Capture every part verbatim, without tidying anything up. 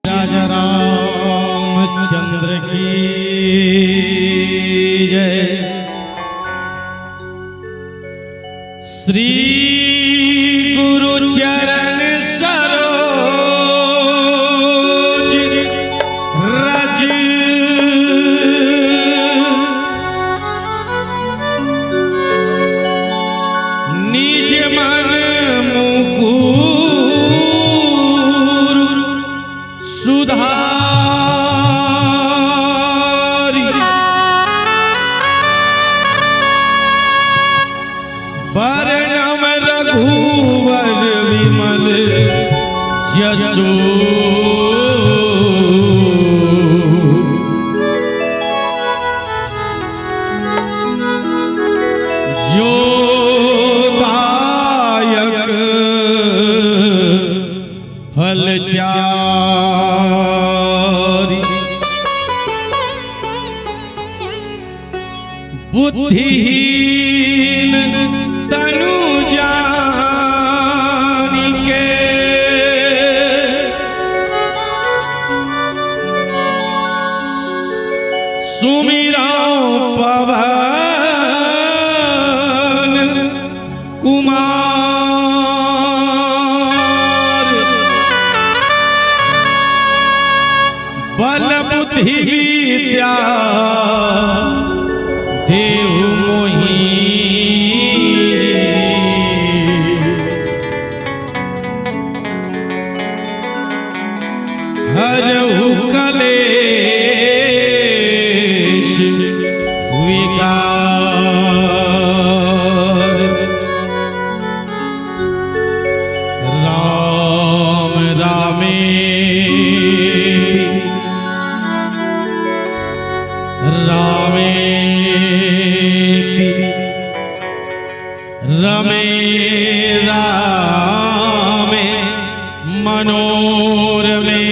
राजा रामचंद्र की जय। श्री गुरु चरण सरोज रज निज मन मुकुर सुधारी। बरनम रघुवर विमल जसु जो दायक फल चारि। बुद्धिहीन तनु जानिके सुमिरौ पवन कुमार। बल बुद्धि विद्या देहु मोहि। हरहु कलेश विकार। राम रामेति रामेति रमे रामे मनोरमे।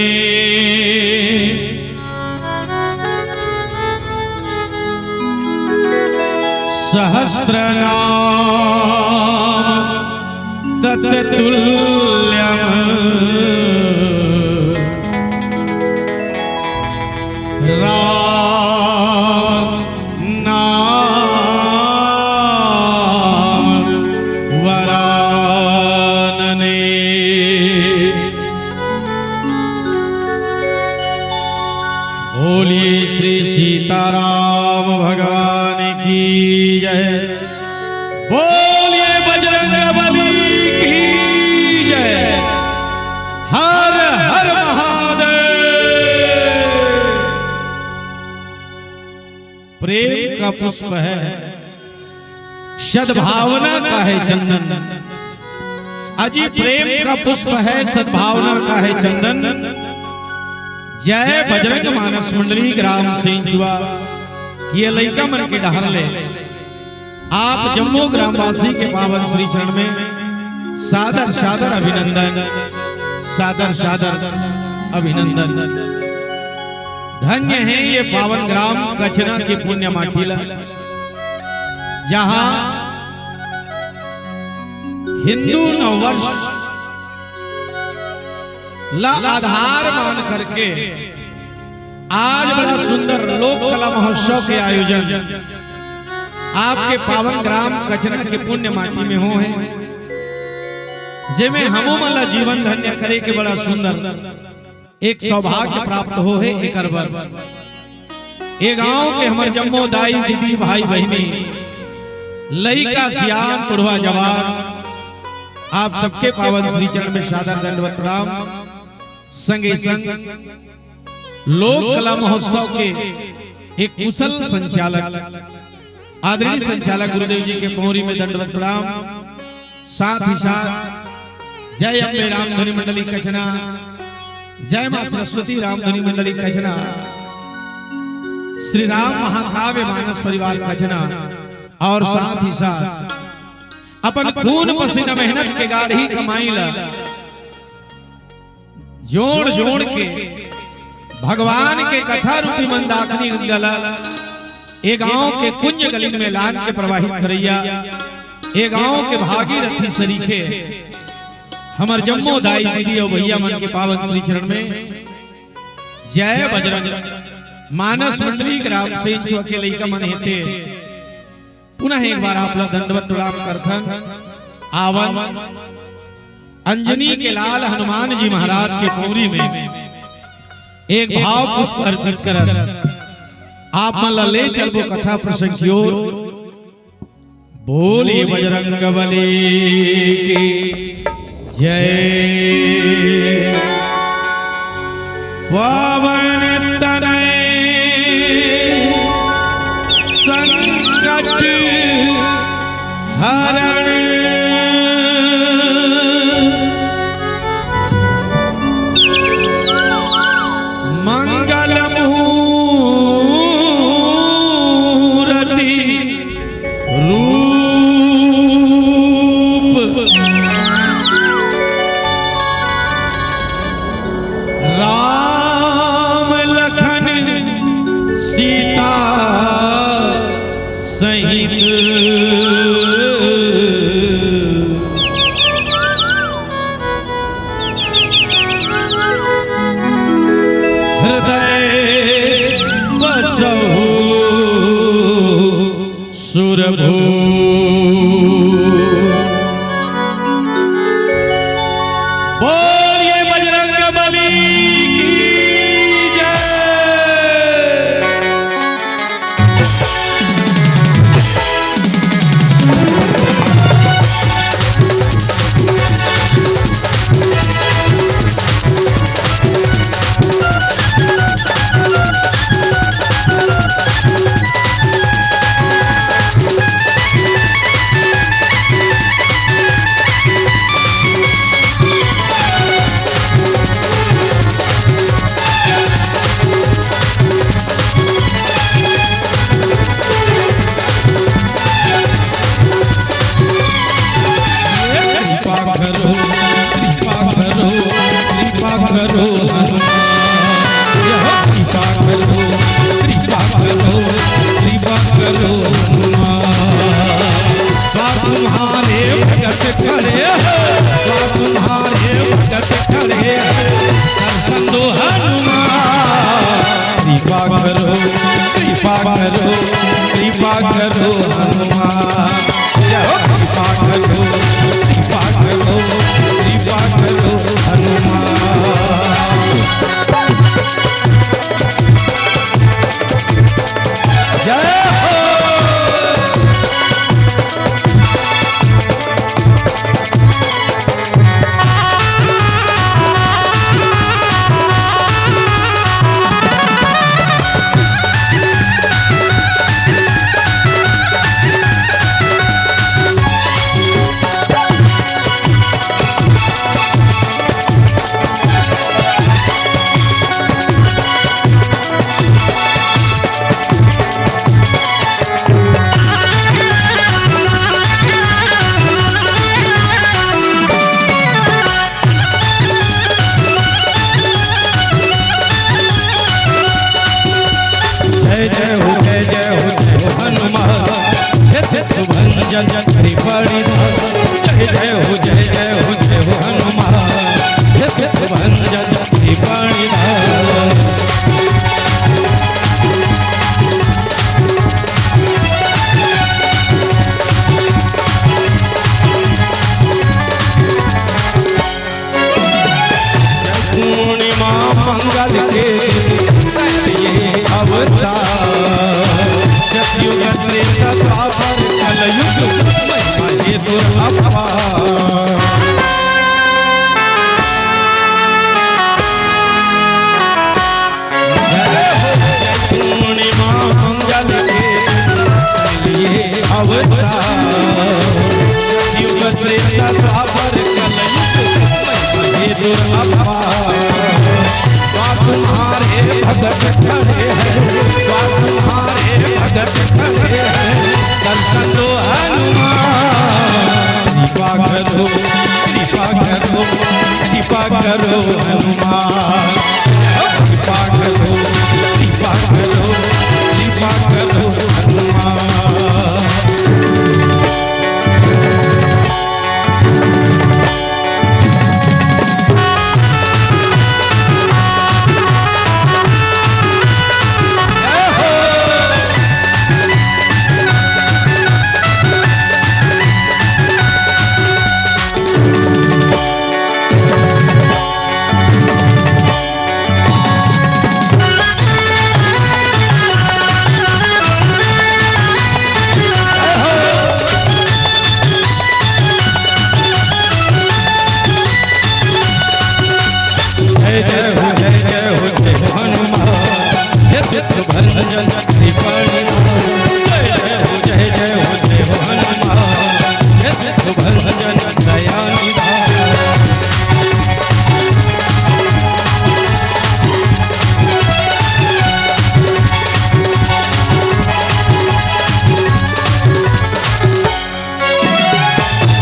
सहस्रनाम तत्तुल्यम राम नाम वरानने। बोलिए श्री सीताराम भगवान की जय। बोलिए बजरंग बली की जय। हर हर महादेव। प्रेम का पुष्प है, सद्भावना का है चंदन। अजी प्रेम का पुष्प है, सद्भावना का है चंदन। जय बजरंग मानस मंडली ग्राम सेंचुआ। ये लइका मन के डहर ले आप जम्मो ग्रामवासी के पावन श्री चरण में सादर सादर अभिनंदन, सादर सादर अभिनंदन। धन्य है ये पावन ग्राम कछना के पुण्य माटी ला, जहाँ हिंदू नववर्ष ला आधार मान करके आज बड़ा सुंदर लोक कला महोत्सव के आयोजन आपके पावन ग्राम कछना के पुण्य माटी में होहे, जेमे हमू मन ला जीवन धन्य करे के बड़ा सुंदर एक सौभाग्य प्राप्त होहे। एकर बर ए गांव के हमर जम्मो दाई, दीदी, भाई, बहिनी, लइका, सियान, बुढ़वा, जवान, आप सबके पावन श्री चरण में सादर दंडवत प्रणाम। संगे संग लोक कला महोत्सव के एक कुशल संचालक, आदरणीय संचालक गुरुदेव जी के पौरी में दंडवत प्रणाम। साथ ही साथ जय अम्बे रामधुनी मंडली कछना, जय माँ सरस्वती रामधुनी मंडली कछना, श्री राम महाकाव्य मानस परिवार कछना, और साथ ही साथ अपन खून पसीना मेहनत के गाढ़ी कमाई ला जोड़ जोड़ के भगवान के कथा रूपी मंदाकिनी गंगा ला ए गांव के कुंज गली में लान के प्रवाहित करैया, ए गांव के भागीरथी सरीखे हमर जम्मो दाई दीदी अउ भैया मन के पावन श्री चरण में जय बजरंग। मानस मंडली ग्राम सेंचुआ के लइका मन हेते, पुनः एक बार आप ला दंडवत प्रणाम करथन। आवन अंजनी के लाल हनुमान जी महाराज के पौरी में एक भाव पुष्प अर्पित करत आप मन ला ले चलबो कथा प्रसंग की ओर। बोलिए बजरंग बली की जय। पवन तनय संकट हरण मंगल मूरति रूप। राम लखन सीता सहित हृदय बसहु सुरभू। बोलिए बजरंग बली की जय। कृपा करो, कृपा करो, कृपा करो हनुमान। यह कृपा करो, कृपा करो, कृपा करो हनुमान। सा तुम्हारे भगत खड़े हैं, सा तुम्हारे भगत खड़े हैं, दर्शन दो हनुमान। कृपा करो, कृपा करो, कृपा करो हनुमान। जय हो, कृपा करो, कृपा करो, कृपा करो हनुमान। जय हो। जय जय हो, जय जय हो, जय हो हनुमान। हे हे सुभंजन त्रिपाणीधाम। जय जय हो, जय जय हो, जय हो हनुमान। हे हे सुभंजन त्रिपाणीधाम। पूर्णिमा मंगल के दिन ये अवतार, सतयुग त्रेता द्वापर कलयुग महिमा ये दुरअपार। पूर्णिमा मंगल के लिए अवतार, युग त्रेता द्वापर कलयुग ये दुरअपार। सा तुम्हारे भगत खड़े हैं, सा तुम्हारे भगत खड़े हैं, दर्शन दो हनुमान। कृपा करो, कृपा करो, कृपा करो हनुमान। कृपा करो, कृपा करो, कृपा करो हनुमान।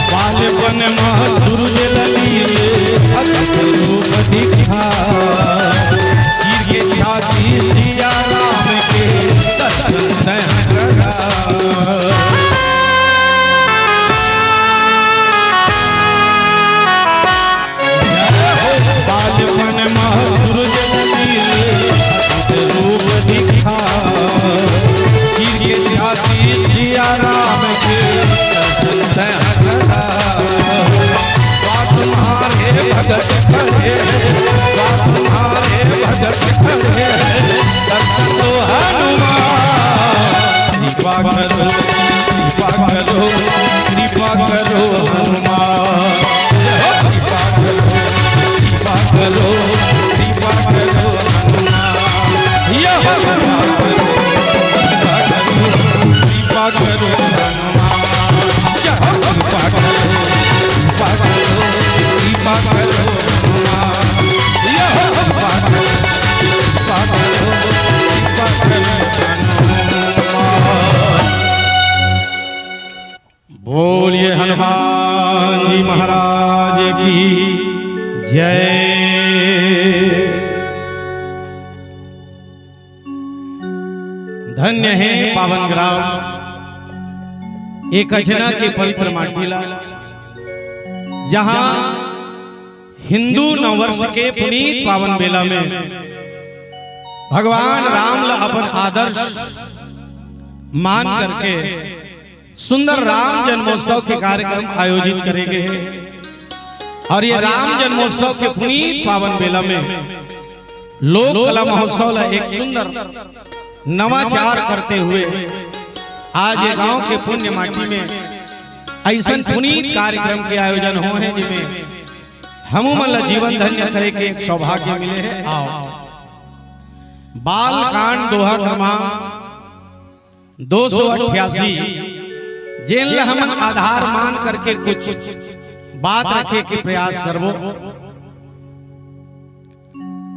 बालपन मा सूरज ल लीले, अद्भुत रूप दिखा। चीर के छाती सिया राम के, दर्शन तैं करा। बालपन मा सूरज ल लीले, अद्भुत रूप दिखा। चीर के छाती सिया राम के, दर्शन तैं करा। तुम्हारे भगत खड़े, तुम्हारे भगत खड़े, दर्शन दो हनुमान। कृपा करो, कृपा करो, कृपा करो हनुमान। कृपा करो, कृपा करो, कृपा करो हनुमान। कृपा करो, कृपा करो, कृपा करो हनुमान। कृपा करो, कृपा करो, कृपा करो हनुमान। कृपा करो, कृपा करो, कृपा करो हनुमान। बोलिए हनुमान जी महाराज की जय। धन्य हे पावन ग्राम, एक अछना के पवित्र माटी ला, जहाँ हिंदू नववर्ष के पुनीत पावन बेला में भगवान राम ला अपन आदर्श मान करके सुंदर राम जन्मोत्सव के कार्यक्रम आयोजित करे गे हे। और ये राम जन्मोत्सव के पुनीत पावन बेला में लोक कला महोत्सव ला एक सुंदर नवाचार करते हुए आज ये गांव के पुण्य माटी में ऐसन पुनीत कार्यक्रम के आयोजन होए हे, जिमे हमू मन ला जीवन धन्य करे के एक सौभाग्य मिले हे। आओ, बाल कांड दोहा क्रमांक दो सौ अट्ठासी, जेन ला हमन आधार मान करके कुछ बात रखे के प्रयास करबो।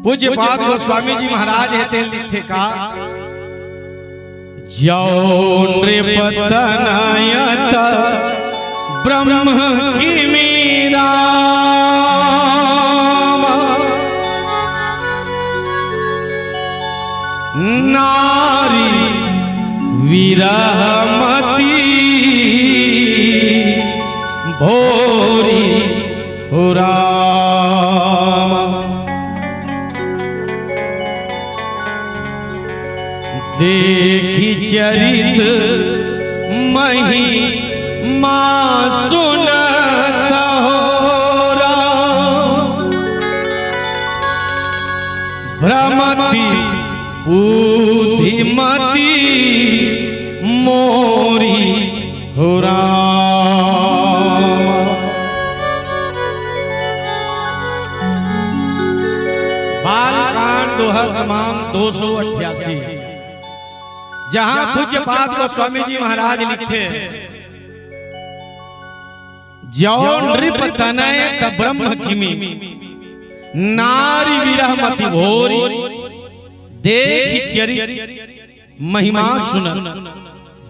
पूज्य पाद गोस्वामी जी महाराज हे, तेन लिखथे का, "जौ नृप तनय त ब्रह्म किमि राम, नारी विरह मति भोरी हो राम।" देखि चरित महिमा सुनत हो राम, भ्रमति बुद्धि मति मोरी हो राम। बालकांड दोहा क्रमांक दो सौ अट्ठासी, जहां पूज्य पाद गोस्वामी जी महाराज लिखथे, "जौ नृप तनय त ब्रह्म किमि, नारी विरह मति भोरी, देखि चरित महिमा सुनत,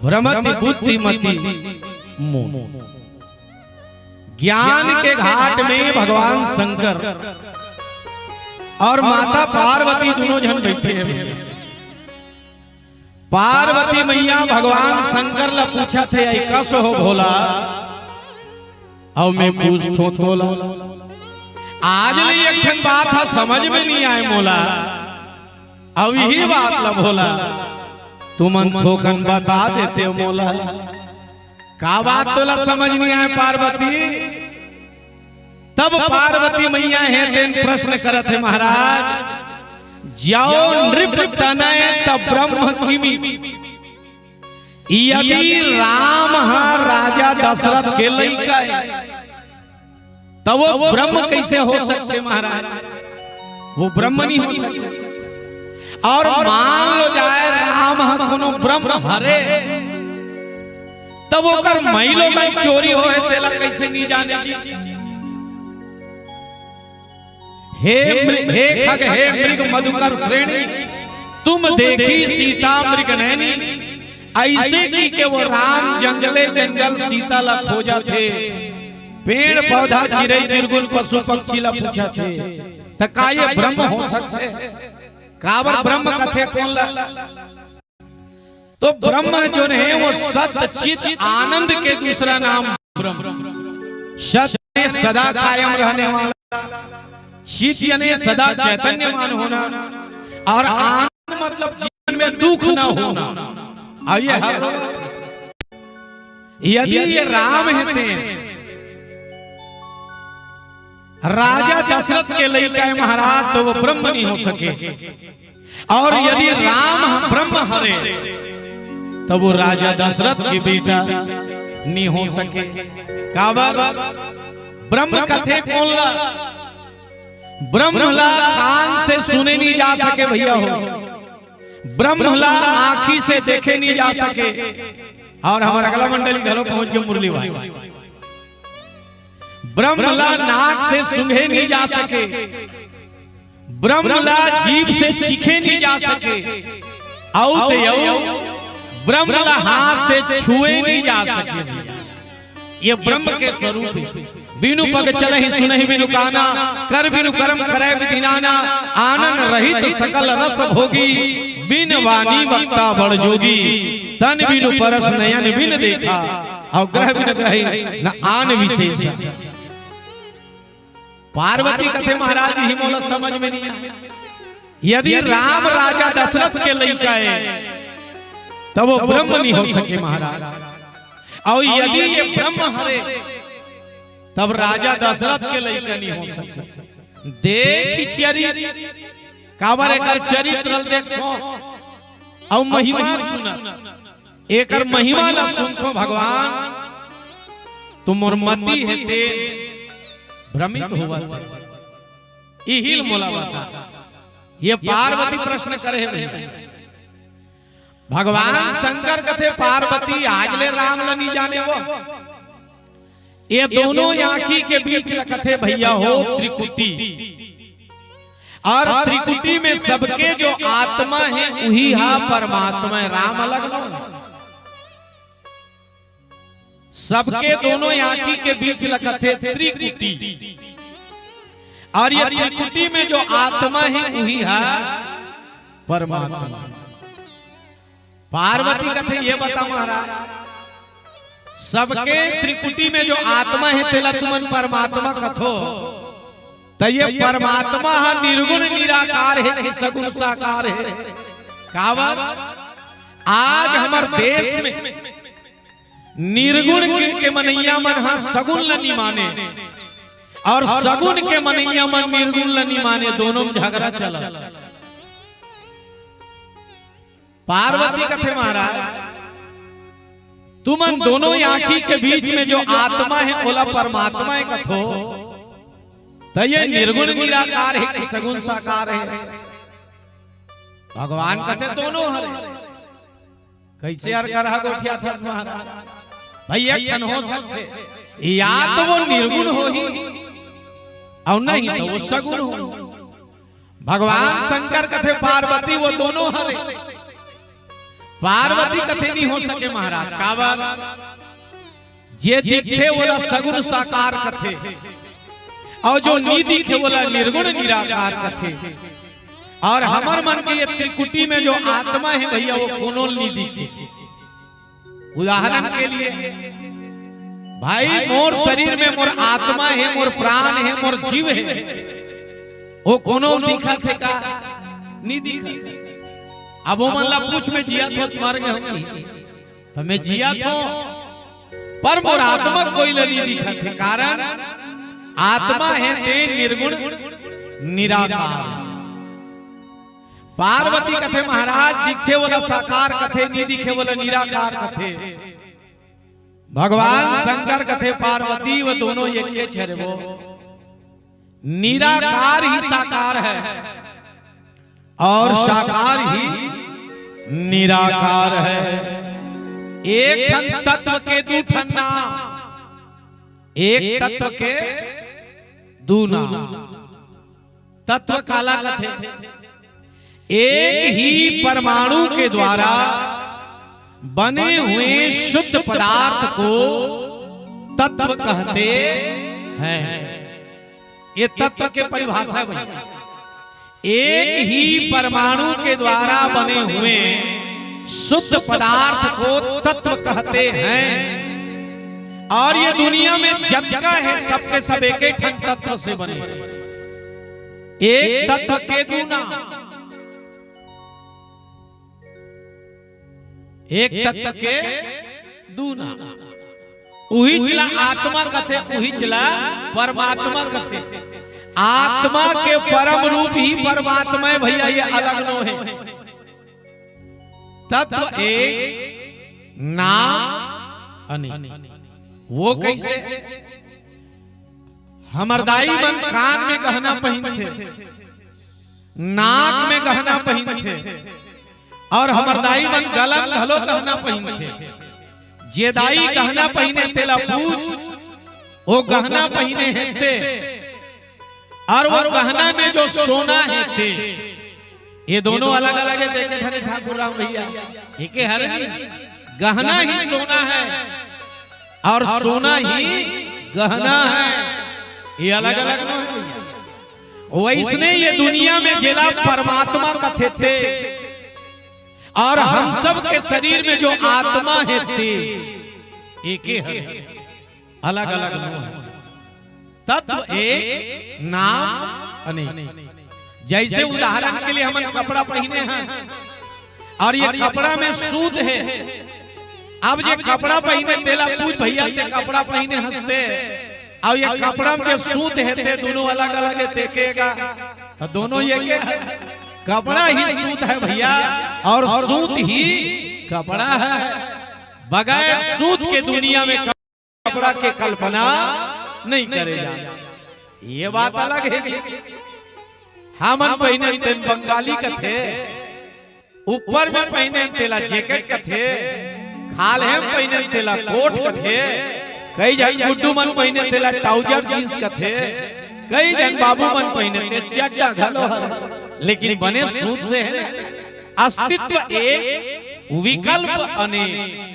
भ्रमति बुद्धि मति मोर।" ज्ञान के घाट में भगवान शंकर और माता पार्वती दोनों झन बैठे हे। पार्वती मैया भगवान शंकर ला पूछत हे, "अई कस हो भोला?" अउ मैं पूछथों तोला, आज ले एक ठन बात ह समझ में नइ आय मोला। अउ इही बात ला भोला तुमन थोकन बता देते हो मोला। का बात तोला समझ नइ आय पार्वती? तब पार्वती मैया हे तेन प्रश्न करत हे, महाराज, "जौ नृप तनय त ब्रह्म किमि।" यदि राम ह राजा दशरथ के लइका हे, त वो ब्रह्म कइसे हो सकथे महाराज? वो ब्रह्म नइ हो सकथे। अउ मान लो जाए राम ह कोनो ब्रह्म हरे, तब ओकर मइलो म चोरी होए तेला कइसे नइ जाने जी? हे मृ-, हे खग, हे मृग मधुकर श्रेणी, तुम देखी सीता मृग नैनी। ऐसे की के वो राम जंगले जंगल सीता ला खोजथे, पेड़ पौधा चिरई चिरगुन पशु पक्षी ला पूछथे, त का ये ब्रह्म हो सकथे? काबर ब्रह्म कथे कोन ला? तो ब्रह्म जो है वो सत चित आनंद के दूसरा नाम ब्रह्म। सत यानी सदा कायम रहने वाला, चित यानी सदा चैतन्यमान होना, और आनंद मतलब जीवन में दुख ना होना। अब ये हर रोज, यदि ये राम है ते राजा दशरथ के लइका है महाराज, तो वो ब्रह्म नहीं हो सके। और यदि राम ब्रह्म हरे, तब वो राजा दशरथ के बेटा नहीं हो सके। काबर? ब्रह्म कथे कोन ला? ब्रह्म ला कान से सुने नहीं जा सके भैया हो, ब्रह्म ला आँखी से देखे नहीं जा सके। और हमर अगला मंडली घलो पहुंच के मुरली वाले। ब्रह्म ला नाक से सूंघे नहीं जा सके, ब्रह्म ला जीभ से चीखे नहीं जा सके, अउ ते अउ ब्रह्म ला हाथ से छुए नहीं जा सके। ये ब्रह्म के स्वरूप है। बिनु पग चलहि सुनहि बिनु काना, कर बिनु करम करै विधि नाना। आनन रहित सकल रस भोगी, बिन वाणी वक्ता बड़ जोगी। तन बिनु परस नयन बिन देखा, और ग्रह बिन ग्रही न आन विशेष। पार्वती कथे महाराज, ही मोला समझ में नहीं आया। यदि राम राजा दशरथ के लइका है, तब वो ब्रह्म नहीं हो सके महाराज। और यदि ये ब्रह्म हरे, तब राजा दशरथ के लइका नहीं हो सके। देख चरित्र, काबर एकर चरित्र ल देखो, और महिमा सुना। एकर महिमा ला सुनथो भगवान, तो मोर मति हे ते भ्रमित होवत हे। इही ल मोला बता। ये पार्वती प्रश्न करे हे भैया। भगवान शंकर कथे पार्वती आज ले राम ला नी जाने वो। ये दोनों आँखी के बीच ला कथे भैया हो त्रिकुटी। और त्रिकुटी में सबके जो आत्मा है, उही हा परमात्मा है, राम अलग नो। सबके दोनों आँखी के बीच ला कथे त्रिकुटी। और ये त्रिकुटी में जो आत्मा है, उही हा परमात्मा। पार्वती कथे, ये बता महाराज, सबके त्रिकुटी में जो आत्मा है, तेला तुमन परमात्मा कथो, त ये परमात्मा हा निर्गुण निराकार है कि सगुण साकार है? काबर? आज हमर देश में निर्गुण के, के मनैया मन हा सगुण ल नी माने, और सगुण के मनैया मन निर्गुण ल नी माने, दोनों में झगड़ा चला। पार्वती कथे महाराज, तुमन दोनों आँखी के बीच में जो आत्मा है, ओला परमात्मा है कथो, त ये निर्गुण निराकार है कि सगुण साकार है? भगवान कथे दोनों हरे। कैसे अरगरहा गोठियाथस महाराज? भाई, एक ठन हो सकथे, या तो वो निर्गुण होही, और नहीं तो वो सगुण होही। भगवान शंकर कथे पार्वती वो दोनों हरे। पार्वती कथे नहीं हो सके महाराज, काबर? जे दिखथे वोला सगुण साकार कथे, और जो नी दिखे वोला निर्गुण निराकार कथे। और हमर मन के ये त्रिकुटी में जो आत्मा है भैया, वो कोनो नी दिखे। उदाहरण के लिए भाई, मोर शरीर में मोर आत्मा है, मोर प्राण है, मोर जीव है, वो कोनो दिखत हे का? नी दिखत। अब वो मन ला पूछ, मैं जियत हों त मर गे हों कि? त मैं जियत हों, पर मोर आत्मा कोई ला नी दिखत हे, कारण आत्मा है ते निर्गुण निराकार। पार्वती कथे महाराज, दिखथे वोला साकार कथे, नी दिखे वोला निराकार कथे। भगवान शंकर कथे पार्वती वो दोनों एके हरे वो। निराकार ही साकार है और साकार ही निराकार है। एक ठन तत्व के दू ठन नाम, एक तत्व के दू नाम। तत्व काला कथे? एक ही परमाणु के द्वारा बने हुए शुद्ध पदार्थ को तत्व कहते हैं। ये तत्व के परिभाषा है भाई। एक ही परमाणु के द्वारा बने हुए शुद्ध पदार्थ को तत्व कहते हैं। और ये दुनिया में जतका है, सबके सब एक ही ठन तत्व से बने। एक तत्व के दू नाम, एक तत्व के दू नाम। उहीच ला आत्मा कथे, उहीच ला परमात्मा कथे। आत्मा के परम रूप ही परमात्मा है भैया, ये अलग नो है। तत्व एक, नाम अनेक। वो कैसे? हमर दाई मन कान में गहना पहिनथे, नाक में गहना पहिनथे, और हमर दाई मन गला में घलो गहना पहिनथे। जे दाई गहना पहिने तेला पूछ, वो गहना पहिने हे ते, और वो गहना में जो सोना हे ते, ये दोनों अलग अलग हे। देखे ठने ठाकुर राम भैया, एके हरे नहीं, गहना ही सोना है और सोना ही गहना है, ये अलग अलग नो है। वैसने ये दुनिया में जेला परमात्मा कथे ते, और हम सब के शरीर में जो आत्मा हे ते, एके हरे, अलग अलग नो है। तत्व एक, नाम अनेक। जैसे उदाहरण के लिए हमन कपड़ा पहिने हैं, और ये कपड़ा में सूत है। अब जे कपड़ा पहिने तेला पूछ भैया, ते कपड़ा पहिने हस ते, और ये कपड़ा में जे सूत है ते, दोनों अलग अलग है, ते केगा? तो दोनों ये के है? कपड़ा ही सूत है भैया, और सूत ही कपड़ा है। बगैर सूत के दुनिया में कपड़ा के कल्पना नहीं करे जा सकय। ये बात अलग है कि हमन पहिने तेन बंगाली कथे, ऊपर में पहिने तेला जैकेट कथे, खाल्हे में पहिने तेला कोट कथे, कई झन गुड्डू मन पहिने तेला ट्राउजर जींस कथे, कई झन बाबू मन पहिने ते चड्डा घलो हर, लेकिन बने सूत से है ना। अस्तित्व एक, विकल्प अनेक।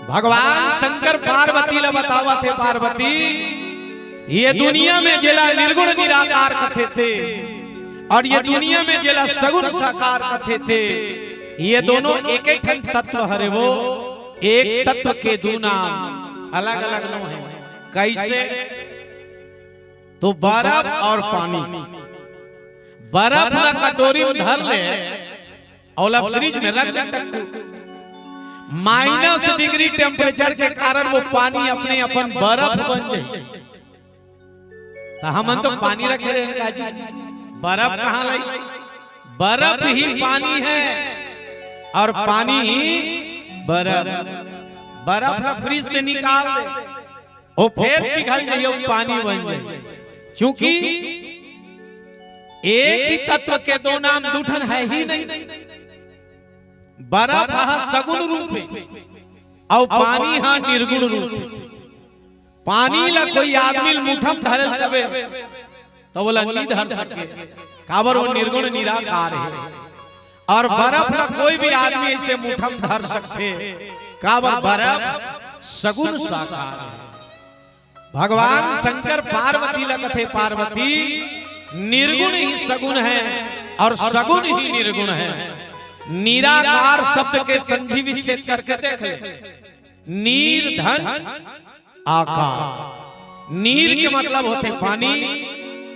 भगवान शंकर पार्वती ला बतावत हे, पार्वती, ये दुनिया में जेला निर्गुण निराकार कथे ते, और ये दुनिया में जेला सगुण साकार कथे ते, ये दोनों एके ठन तत्व हरे वो, एक तत्व के दू नाम, अलग अलग नो है। कैसे? तो बर्फ और पानी, बर्फ ला कटोरी में धर ले, ओला फ्रिज में रख दे टक्कू। माइनस डिग्री टेम्परेचर के कारण वो पानी अपने अपन बर्फ बन जाही। त हमन तो पानी रखे रहेन का जी, बर्फ कहाँ लाई? बर्फ ही पानी है और पानी ही बर्फ। बर्फ ला फ्रिज से निकाल दे, वो फेर पिघल जाही, वो पानी बन जाही। चूंकि एक ही तत्व के दो नाम, दू ठन है ही नहीं। बर्फ ह सगुण रूप हे अउ पानी ह निर्गुण रूप हे। पानी ला कोई आदमी ल मुठा म धरे ल तबे, त ओला नी धर सके, काबर वो निर्गुण निराकार हे। अउ बर्फ ला कोई भी आदमी अइसे मुठा म धर सकथे, काबर बर्फ सगुण साकार हे। भगवान शंकर पार्वती ला कथे, पार्वती, निर्गुण ही सगुण है और सगुण ही निर्गुण है। निराकार शब्द के संधि विच्छेद करके देख ले। नीर धन आकार। नीर के मतलब होथे पानी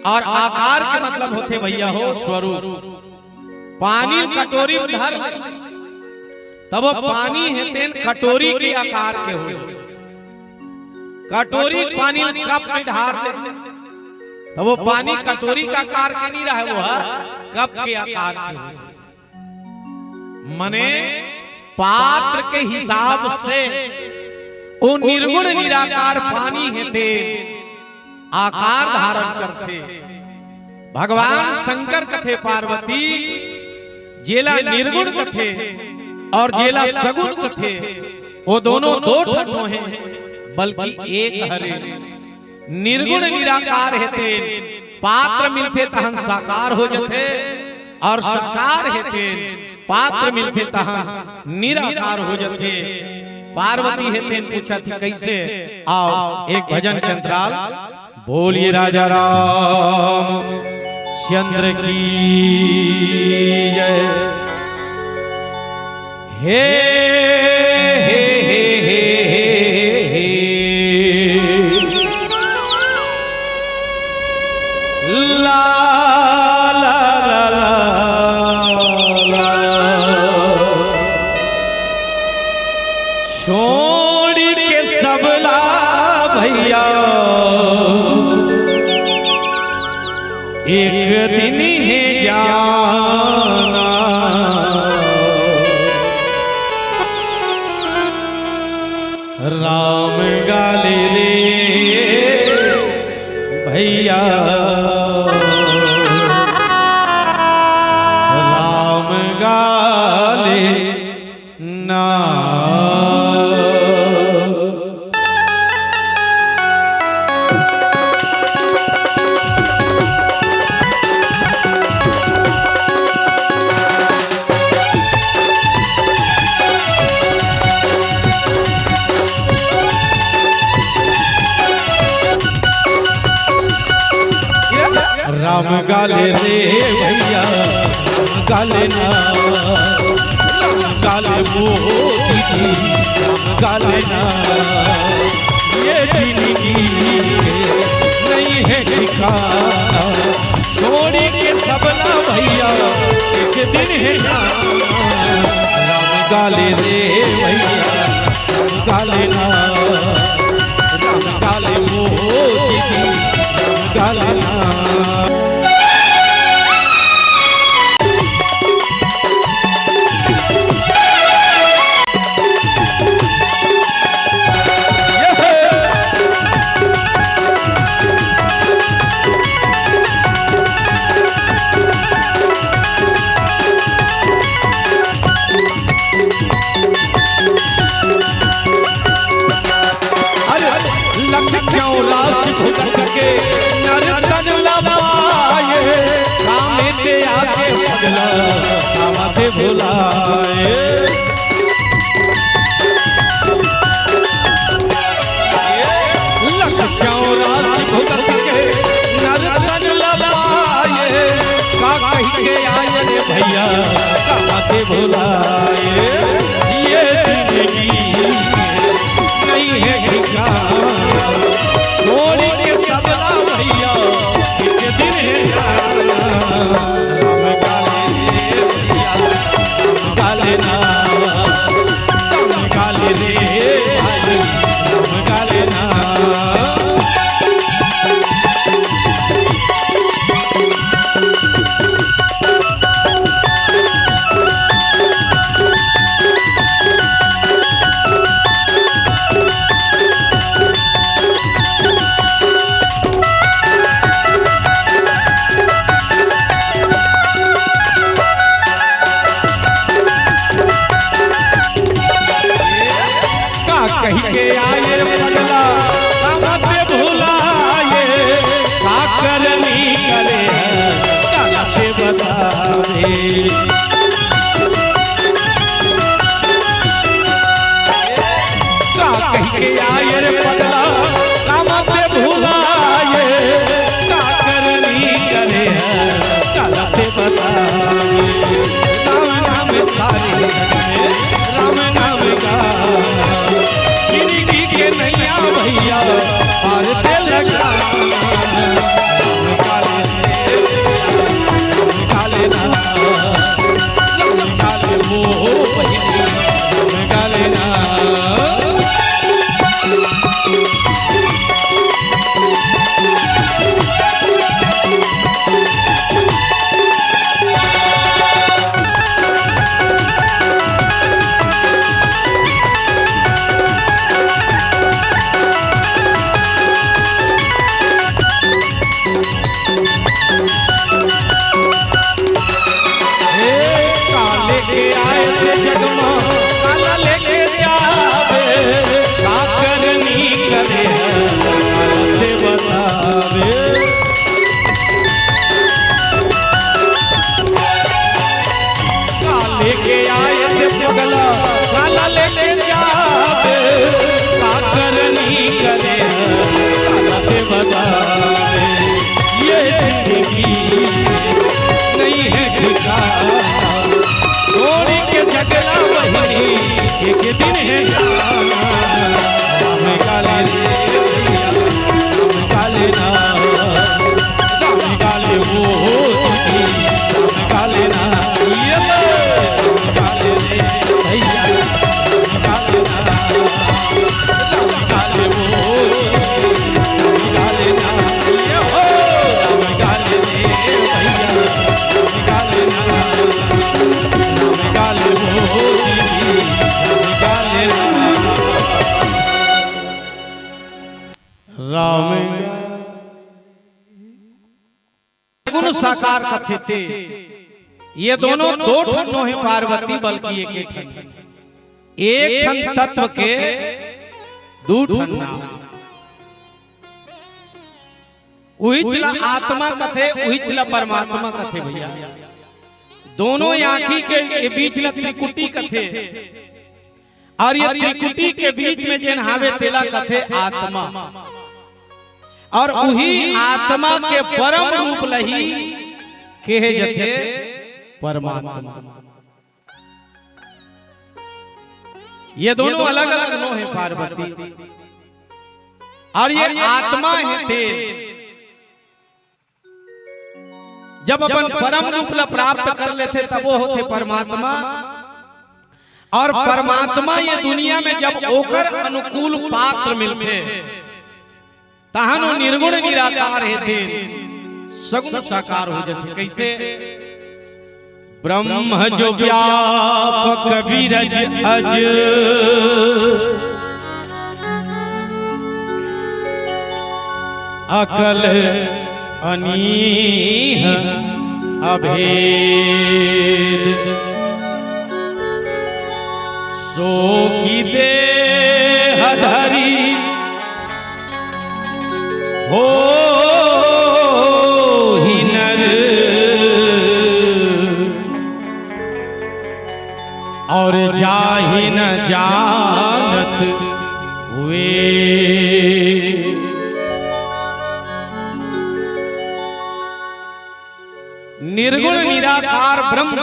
और आकार के मतलब होथे, भैया हो, स्वरूप। पानी ल कटोरी म धर ले, तब वो पानी हे तेन कटोरी के आकार के हो जाय। कटोरी पानी ल कप में ढार दे, तब वो पानी कटोरी के आकार के नी रहय, वो ह कप के आकार के हो जाय। मने पात्र के हिसाब से वो निर्गुण निराकार पानी हे तेन आकार धारण करथे। भगवान शंकर कथे, पार्वती, जेला निर्गुण कथे और जेला सगुण कथे, वो दोनों दो ठन नोहे, बल्कि एक हरे। निर्गुण निराकार हे तेन पात्र मिलथे तहन साकार हो जथे, और साकार हे तेन पात्र मिलथे तहन निराकार हो जथे। पार्वती हे तेन पूछत हे कइसे? आओ, एक भजन के अंतराल। बोलिए राजा रामचंद्र की जय। हे, हे, हे, हे, हे, हे। ला, ला, ला, ला, ला। छोड़ के सबला भैया, एक दिन हे जाना। राम गाले रे भैया, राम गाले ना। राम गाले रे भैया, राम गाले ना, राम गाले मोदी जी, राम गाले ना। ये जिंदगी के नहीं है ठिकाना, छोड़ के सबला भैया, एक दिन हे जाना। राम गाले रे भैया, राम गाले ना, राम गाले मोदी जी, राम गाले ना। अरे, लख चौरासी भुजंग के नर तन ला पाए, कामे ते आके पगला, कामा ते भुलाए। लख चौरासी भुजंग के नर तन ला पाए, का कहि के आए रे भैया, कामा ते भुलाए। ये जिंदगी नहीं है ठिकाना, छोड़ के सबला भैया, एक दिन हे जाना। राम गाले रे भैया, राम गाले ना, राम गाले रे भाई, राम गाले ना। नहीं है ठिकाना। छोड़ के झगड़ा बहिनी, एक दिन है जाना। राम गाले रे भैया, राम गाले ना, राम गाले वो, राम गाले ना, ये तो राम गाले रे भैया, राम गाले ना। राम गुण साकार कथे ते। ये दोनों दो ठन नोहे पार्वती, बल्कि एक ठन। एक ठन तत्व के दू ठन नाम। उहिच ला आत्मा कथे, उहिच ला परमात्मा कथे भैया। दोनों आँखी के ये बीच ला त्रिकुटी कथे। और ये त्रिकुटी के बीच में जेन हावे तेला कथे आत्मा। और उही आत्मा के परम रूप लही कहे जथे परमात्मा। ये दोनों अलग-अलग नोहे पार्वती। और ये आत्मा हे ते। जब अपन परम रूप ला प्राप्त कर लेथे, तब वो होथे परमात्मा। और परमात्मा ये दुनिया में जब ओकर अनुकूल पात्र मिलथे, तहन वो निर्गुण निराकार हे ते सगुण साकार हो जथे। कैसे? ब्रह्म जो व्यापक विरज अज, अकल अनीह अभेद। सो की देह धरी होहि नर, और जाहि न जानत हुए। निर्गुण निराकार ब्रह्म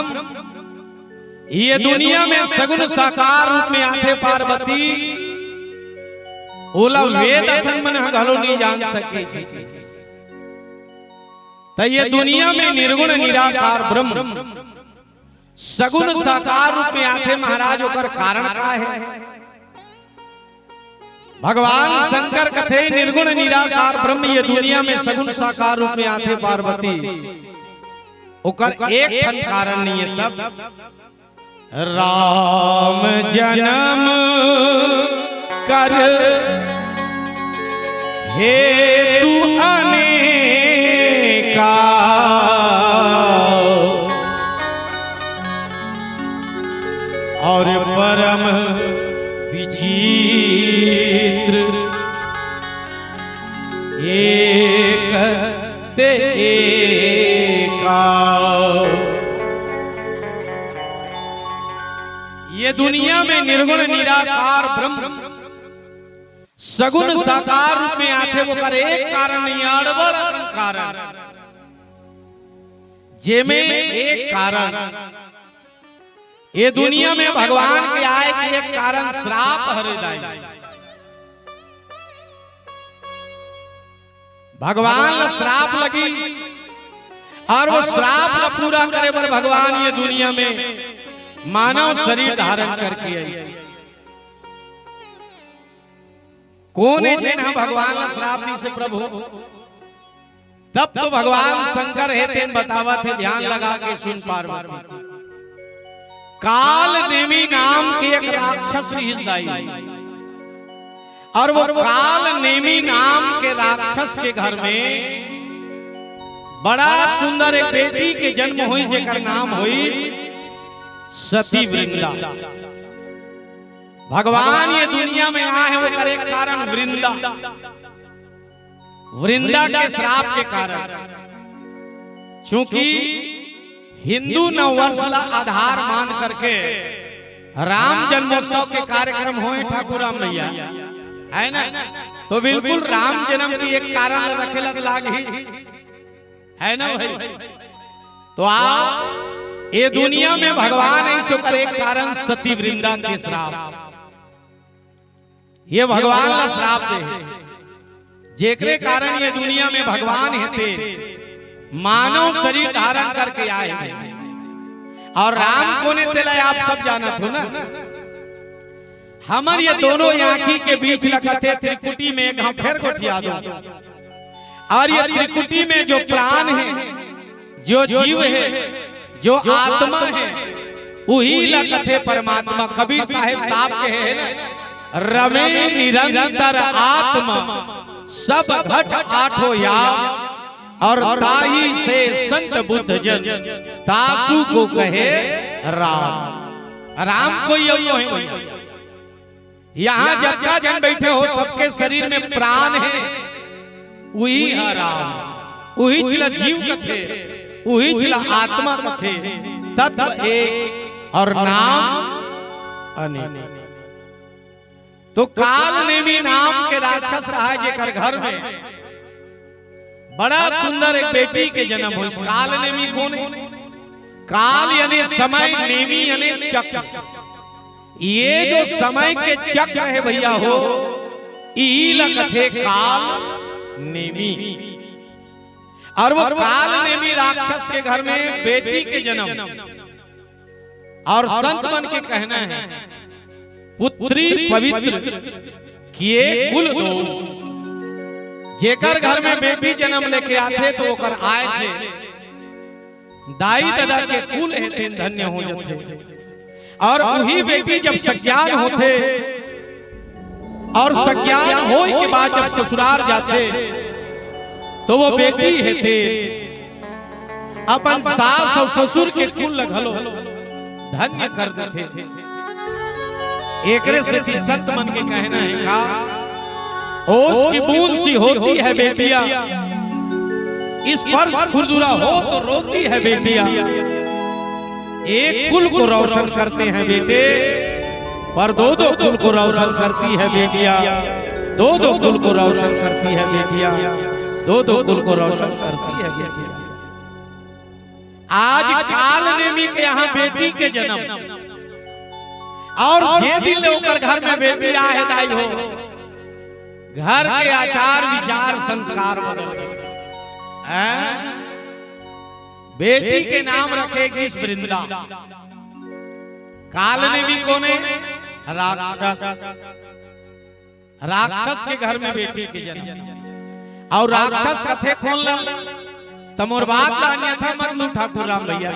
ये दुनिया में सगुण साकार रूप में आथे पार्वती, ओला वेद असन मन ह घलो नहीं जान सके। त ये दुनिया में निर्गुण निराकार ब्रह्म सगुण साकार रूप में आथे महाराज, ओकर कारण का हे? भगवान शंकर कथे निर्गुण निराकार ब्रह्म ये दुनिया में सगुण साकार रूप में आथे पार्वती, ओकर एक ठन कारण नहीं हे। तब राम जन्म कर हेतु अनेका, और परम विचित्र एक ते एका। ये दुनिया में निर्गुण निराकार ब्रह्म सगुण साकार रूप में आथे, ओकर एक कारण नहीं, अड़बड़ अकन कारण। जेमे एक कारण, ये दुनिया में भगवान के आए के एक कारण श्राप हरे दाई। भगवान ला श्राप लगी और वो श्राप ला पूरा करे बर भगवान ये दुनिया में मानव शरीर धारण करके आई। कोन हे जेन ह भगवान ला श्राप दिस हे प्रभु? तब तो भगवान शंकर हे तेन बतावत हे, ध्यान लगा के सुन पार्वती। काल नेमी नाम के एक राक्षस रिहिस दाई, और वो काल नेमी नाम के राक्षस के घर में बड़ा सुंदर एक बेटी के जन्म होइस, जेकर नाम होइस सती वृंदा। भगवान ये दुनिया में आए हे, ओकर एक कारण वृंदा, वृंदा के श्राप के कारण। चूंकि हिंदू नववर्ष ला आधार मान करके राम जन्मोत्सव के कार्यक्रम होए ठाकुर राम भैया, है ना? तो बिल्कुल राम जन्म के एक कारण रखे लग लाग ही। है ना भाई? तो आ, ये दुनिया में भगवान है, सो करे कारण सती वृंदा के श्राप। ये भगवान ला श्राप दे हे, जेकरे कारण ये दुनिया में भगवान हे ते मानव शरीर धारण करके आए हे। और राम कोने तेला आप सब जानत हो ना। हमर ये दोनों आँखी के बीच लगथे त्रिकुटी में, एक घाव फेर गोठिया दो। और ये त्रिकुटी में जो प्राण है, जो जीव है, जो आत्मा है, उही ला कथे परमात्मा। कबीर साहेब साफ कहे हे ना, "रमे निरंतर आत्मा, सब घट आठो याम, और ताही से संत बुद्ध जन, तासु को कहे राम।" राम कोई अउ नोहे भैया। यहाँ जतका जन बैठे हो, सबके शरीर में प्राण है, उही ह राम, उहीच ला जीव कथे, उहीच ला आत्मा कथे। तत्व एक और नाम अनेक। तो काल नेमी नाम के राक्षस रहा, जेकर घर में बड़ा सुंदर एक बेटी के जन्म होइस। काल नेमी कोन हे? काल यानी समय, नेमी यानी चक्र। ये जो समय के चक्र है भैया हो, इही ला कथे काल नेमी। और वो काल नेमी राक्षस के घर में बेटी के जन्म। और संत मन के कहना है, पुत्री पवित्र किए कुल दो। जेकर घर में बेटी जन्म लेके आथे तो ओकर आय से दाई ददा के कुल हे तेन धन्य हो जाथे। और उही बेटी जब सज्ञान होथे और सज्ञान होय के बाद जब ससुरार जाथे तो वो बेटी हे ते अपन सास और ससुर के कुल ल घलो धन्य कर देथे। एकरे सेती संत मन के कहना है का, ओस की बूंद सी होती है बेटियां, स्पर्श खुरदुरा हो तो रोती है बेटियां। एक कुल को रोशन करते हैं बेटे, पर दो दो कुल को रोशन करती है बेटियां। दो दो कुल को रोशन करती है बेटियां। दो दो कुल को रोशन करती है बेटियां। आज काल नेमी के यहाँ बेटी के जन्म, और जे दिन ले ओकर घर में बेटी आहे दाई हो, घर के आचार विचार संस्कार बदल गे। हैं? बेटी के नाम रखे गिस वृंदा। काल नेमी कोन हे? राक्षस। राक्षस के घर में बेटी के जन्म। और राक्षस कथे कोन ला? त मोर बात ला अन्यथा मत लू ठाकुर राम भैया।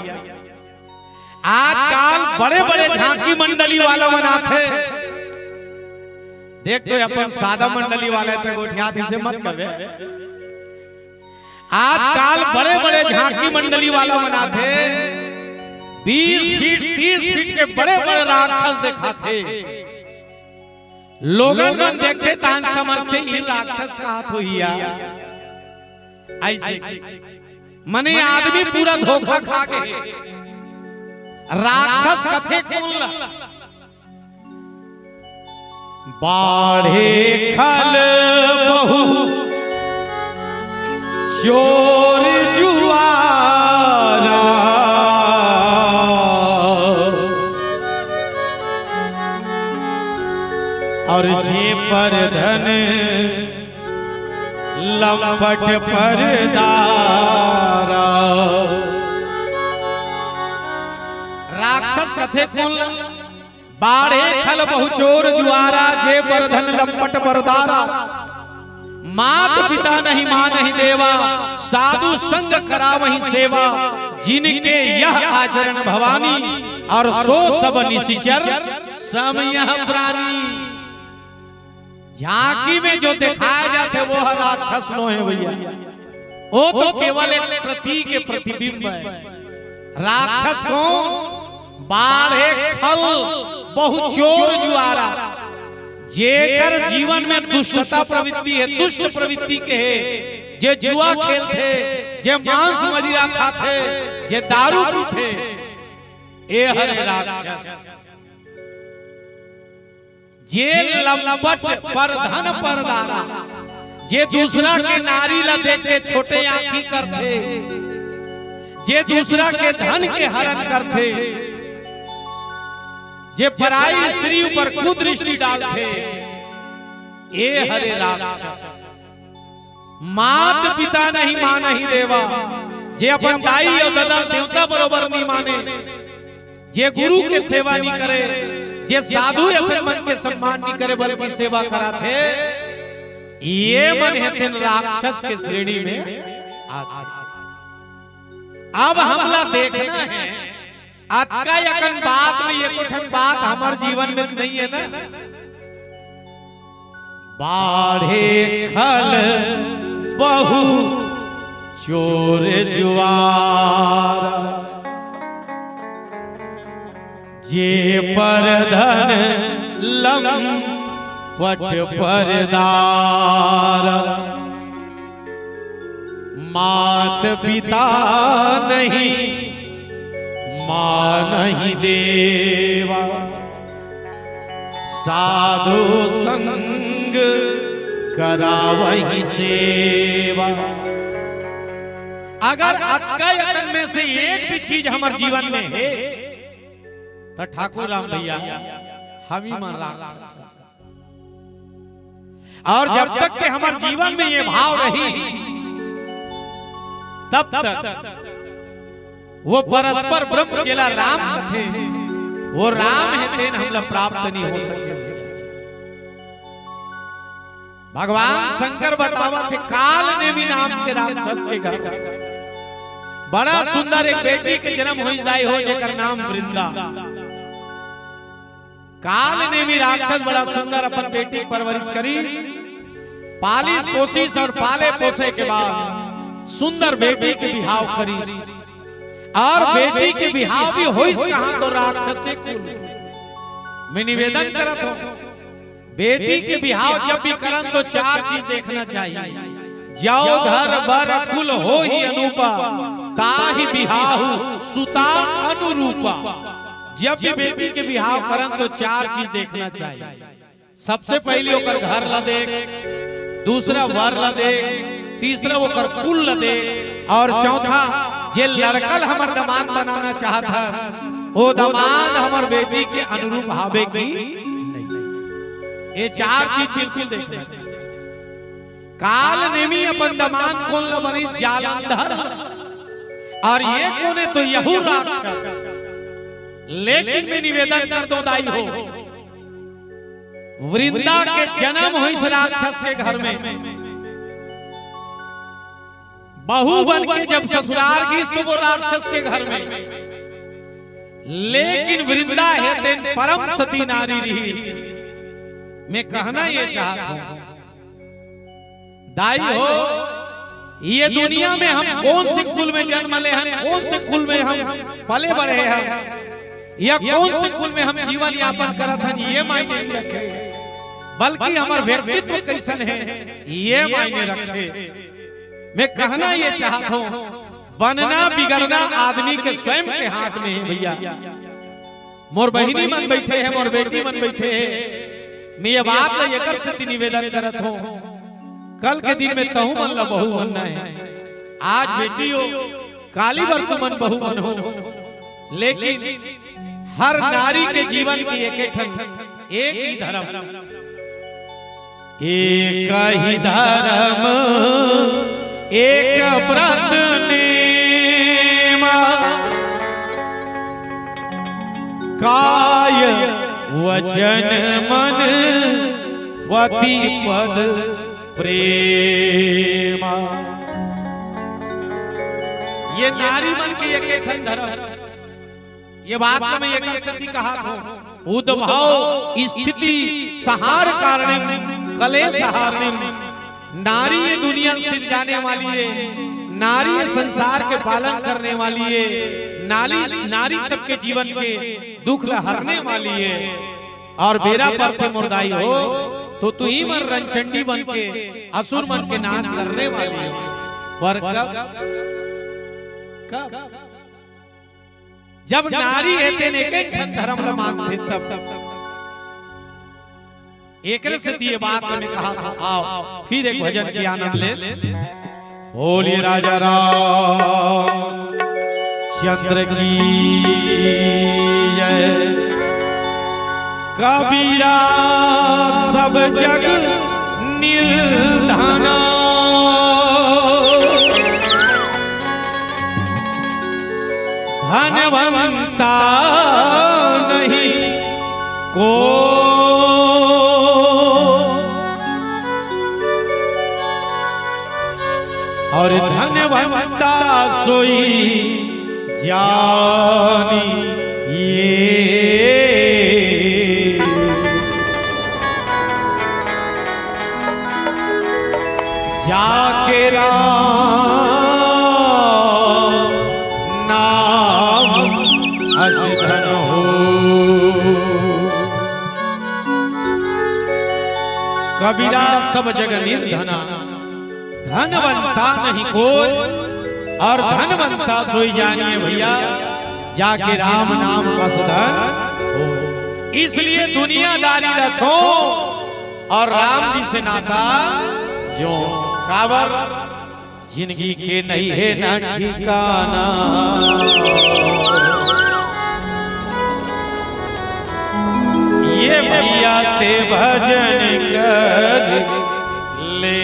आजकल बड़े बड़े झांकी मंडली वाला मन आथे। देख तो अपन सादा मंडली वाला ते गोठियाथे, इसे मत कबे। आजकल बड़े बड़े झांकी मंडली वाला मन आथे, बीस फीट तीस फीट के बड़े बड़े राक्षस देखाथे। लोगन मन देखथे तान समझथे ये राक्षस कहात होही या। ऐसे मने आदमी पूरा धोखा खा गे। राक्षस कथे कोन ला? बाढ़े खल बहु चोर जुआरा, और जे पर धन लंपट परदारा। राक्षस कथे कोन ला? बाढ़े खल बहुचोर जुआरा, जे पर धन लंपट परदारा। मात पिता नहीं मानहि देवा, साधु संग करावहि सेवा। जिनके यह आचरण भवानी, और सो सब निशिचर सम यह प्राणी। झांकी में जो दिखाया जाथे वो ह राक्षस नोहे भैया, वो तो केवल एक प्रतीक है, प्रतिबिंब है। राक्षस कोन? बाढ़े खल बहुचोर जुआरा, जेकर जीवन में दुष्टता प्रवृत्ति है, दुष्ट प्रवृत्ति के है, जे जुआ खेलथे, जे मांस मदिरा खाथे, जे दारू पीथे, ए हरे राक्षस। जे लंपट पर धन परदारा, जे दूसरा के नारी ला देख के छोटे आंखी करथे, जे दूसरा के धन के हरण करथे, जे पराई स्त्री ऊपर कुदृष्टि डालथे, ए हरे राक्षस। मात पिता नहीं मानहि देवा, जे अपन दाई अउ ददा देवता बरोबर नहीं माने, जे गुरु के सेवा नहीं करे, जे साधु असन मन के सम्मान नहीं करे, बल्कि सेवा कराथे, ये मन हे तेन राक्षस के श्रेणी में आथे। अब हमला देखना है, अतका अकन बात में एको ठन बात हमर जीवन में नहीं है ना। बाढ़े खल बहु चोर जुआर, जे पर धन लंपट परदार। मात पिता नहीं मानहि देवा, साधु संग करावहि सेवा। अगर अतका अकन में से एक भी चीज हमर जीवन में हे, त ठाकुर राम भैया, हम ही मन राम। और जब तक के हमर जीवन में ये भाव रही, तब तक वो परस्पर ब्रह्म जेला राम कथे, वो राम हे, तेन हमला प्राप्त नहीं हो सके। भगवान शंकर बतावत हे, काल नेमी नाम के राक्षस के घर बड़ा सुंदर एक बेटी के जन्म होइस दाई हो, जेकर नाम वृंदा। काल नेमी राक्षस बड़ा सुंदर अपन बेटी के परवरिश करिस, पालिस पोसिस और पाले पोसे के बाद सुंदर बेटी के बिहाव करिस। और बेटी के बिहाव भी होइस कहाँ, तो राक्षस के कुल में। मैं निवेदन करत हूँ, बेटी के बिहाव जब भी करन तो चार चीज देखना चाहिए। जौ धर बर कुल होही अनूपा, ताहि बिहाहु सुता अनुरूपा। जब भी बेटी के बिहाव करन तो चार चीज देखना चाहिए। सबसे पहली ओकर घर ला देख, दूसरा वर ला देख, तीसरा ओकर कुल ला देख, और चौथा जे लड़का ल हमर दमांद बनाना चाहत हन, वो दमांद हमर बेटी के अनुरूप हावे कि नहीं। ये चार चीज बिल्कुल देखना चाहिए। काल नेमी अपन दमांद कोन ला बनिस, जालंधर, और ये कोन हे तो यहू राक्षस। लेकिन मैं निवेदन कर दो दाई हो, वृंदा के जन्म होइस राक्षस के घर में, बहू बन के जब ससुरार गिस तो वो राक्षस के घर में, लेकिन वृंदा हे तेन परम सती नारी रहिस। मैं कहना ये चाहत हूँ दाई हो, ये दुनिया में हम कोन से कुल में जन्म ले हन, कोन से कुल में हम पले बढ़े हन, या कोन से कुल में हम जीवन यापन करत हन, ये मायने नहीं रखे, बल्कि हमर व्यक्तित्व कैसन हे, ये मायने रखे। मैं कहना ये चाहत हूँ, बनना बिगड़ना आदमी के स्वयं के हाथ में हे भैया। मोर बहिनी मन बैठे हे, मोर बेटी मन बैठे हे, मैं ये बात ला एकर सेती निवेदन करत हूँ, कल के दिन में तहू मन ला बहू बनना हे। आज बेटी हो, काली बर तुमन बहू बन हो, लेकिन हर नारी के जीवन के एक एक ठन एक ही धर्म, एक ही धर्म एक व्रत नेमा, काय वचन मन पति पद प्रेमा। ये नारी मन के एक एक ठन धर्म। ये बात मैं एकर सेती कहा था, उद्भव स्थिति संहार कारणिम कलेश हारणिम। नारी ये दुनिया सिरजाने वाली हे, नारी ये संसार के पालन करने वाली हे, नारी, नारी सबके जीवन के दुख ला हरने वाली हे। और बेरा परथे मोर दाई हो, तो तुही मन रणचंडी बन के असुर मन के नाश करने वाली हो। पर कब, कब? जब नारी हे तेन एक एक ठन धर्म ल मानथे तब। एकरे सेती ये बात में कहा था, आओ फिर एक भजन के आनंद ले। बोलिए राजा रामचंद्र की जय। कबीरा सब जग निर्धना, धनवंता नहीं को। और धनवंता सोई जानिए, जाके राम नाम अस धन हो। कबीरा सब जग निर्धना, धनवंता नहीं कोई, और धनवंता सोई जानिए भैया, जाके राम नाम अस धन हो। इसलिए दुनियादारी ला छोड़ और राम जी से नाता जोड़। काबर? जिनगी के नहीं है ना ठिकाना, ये भैया ते भजन कर ले।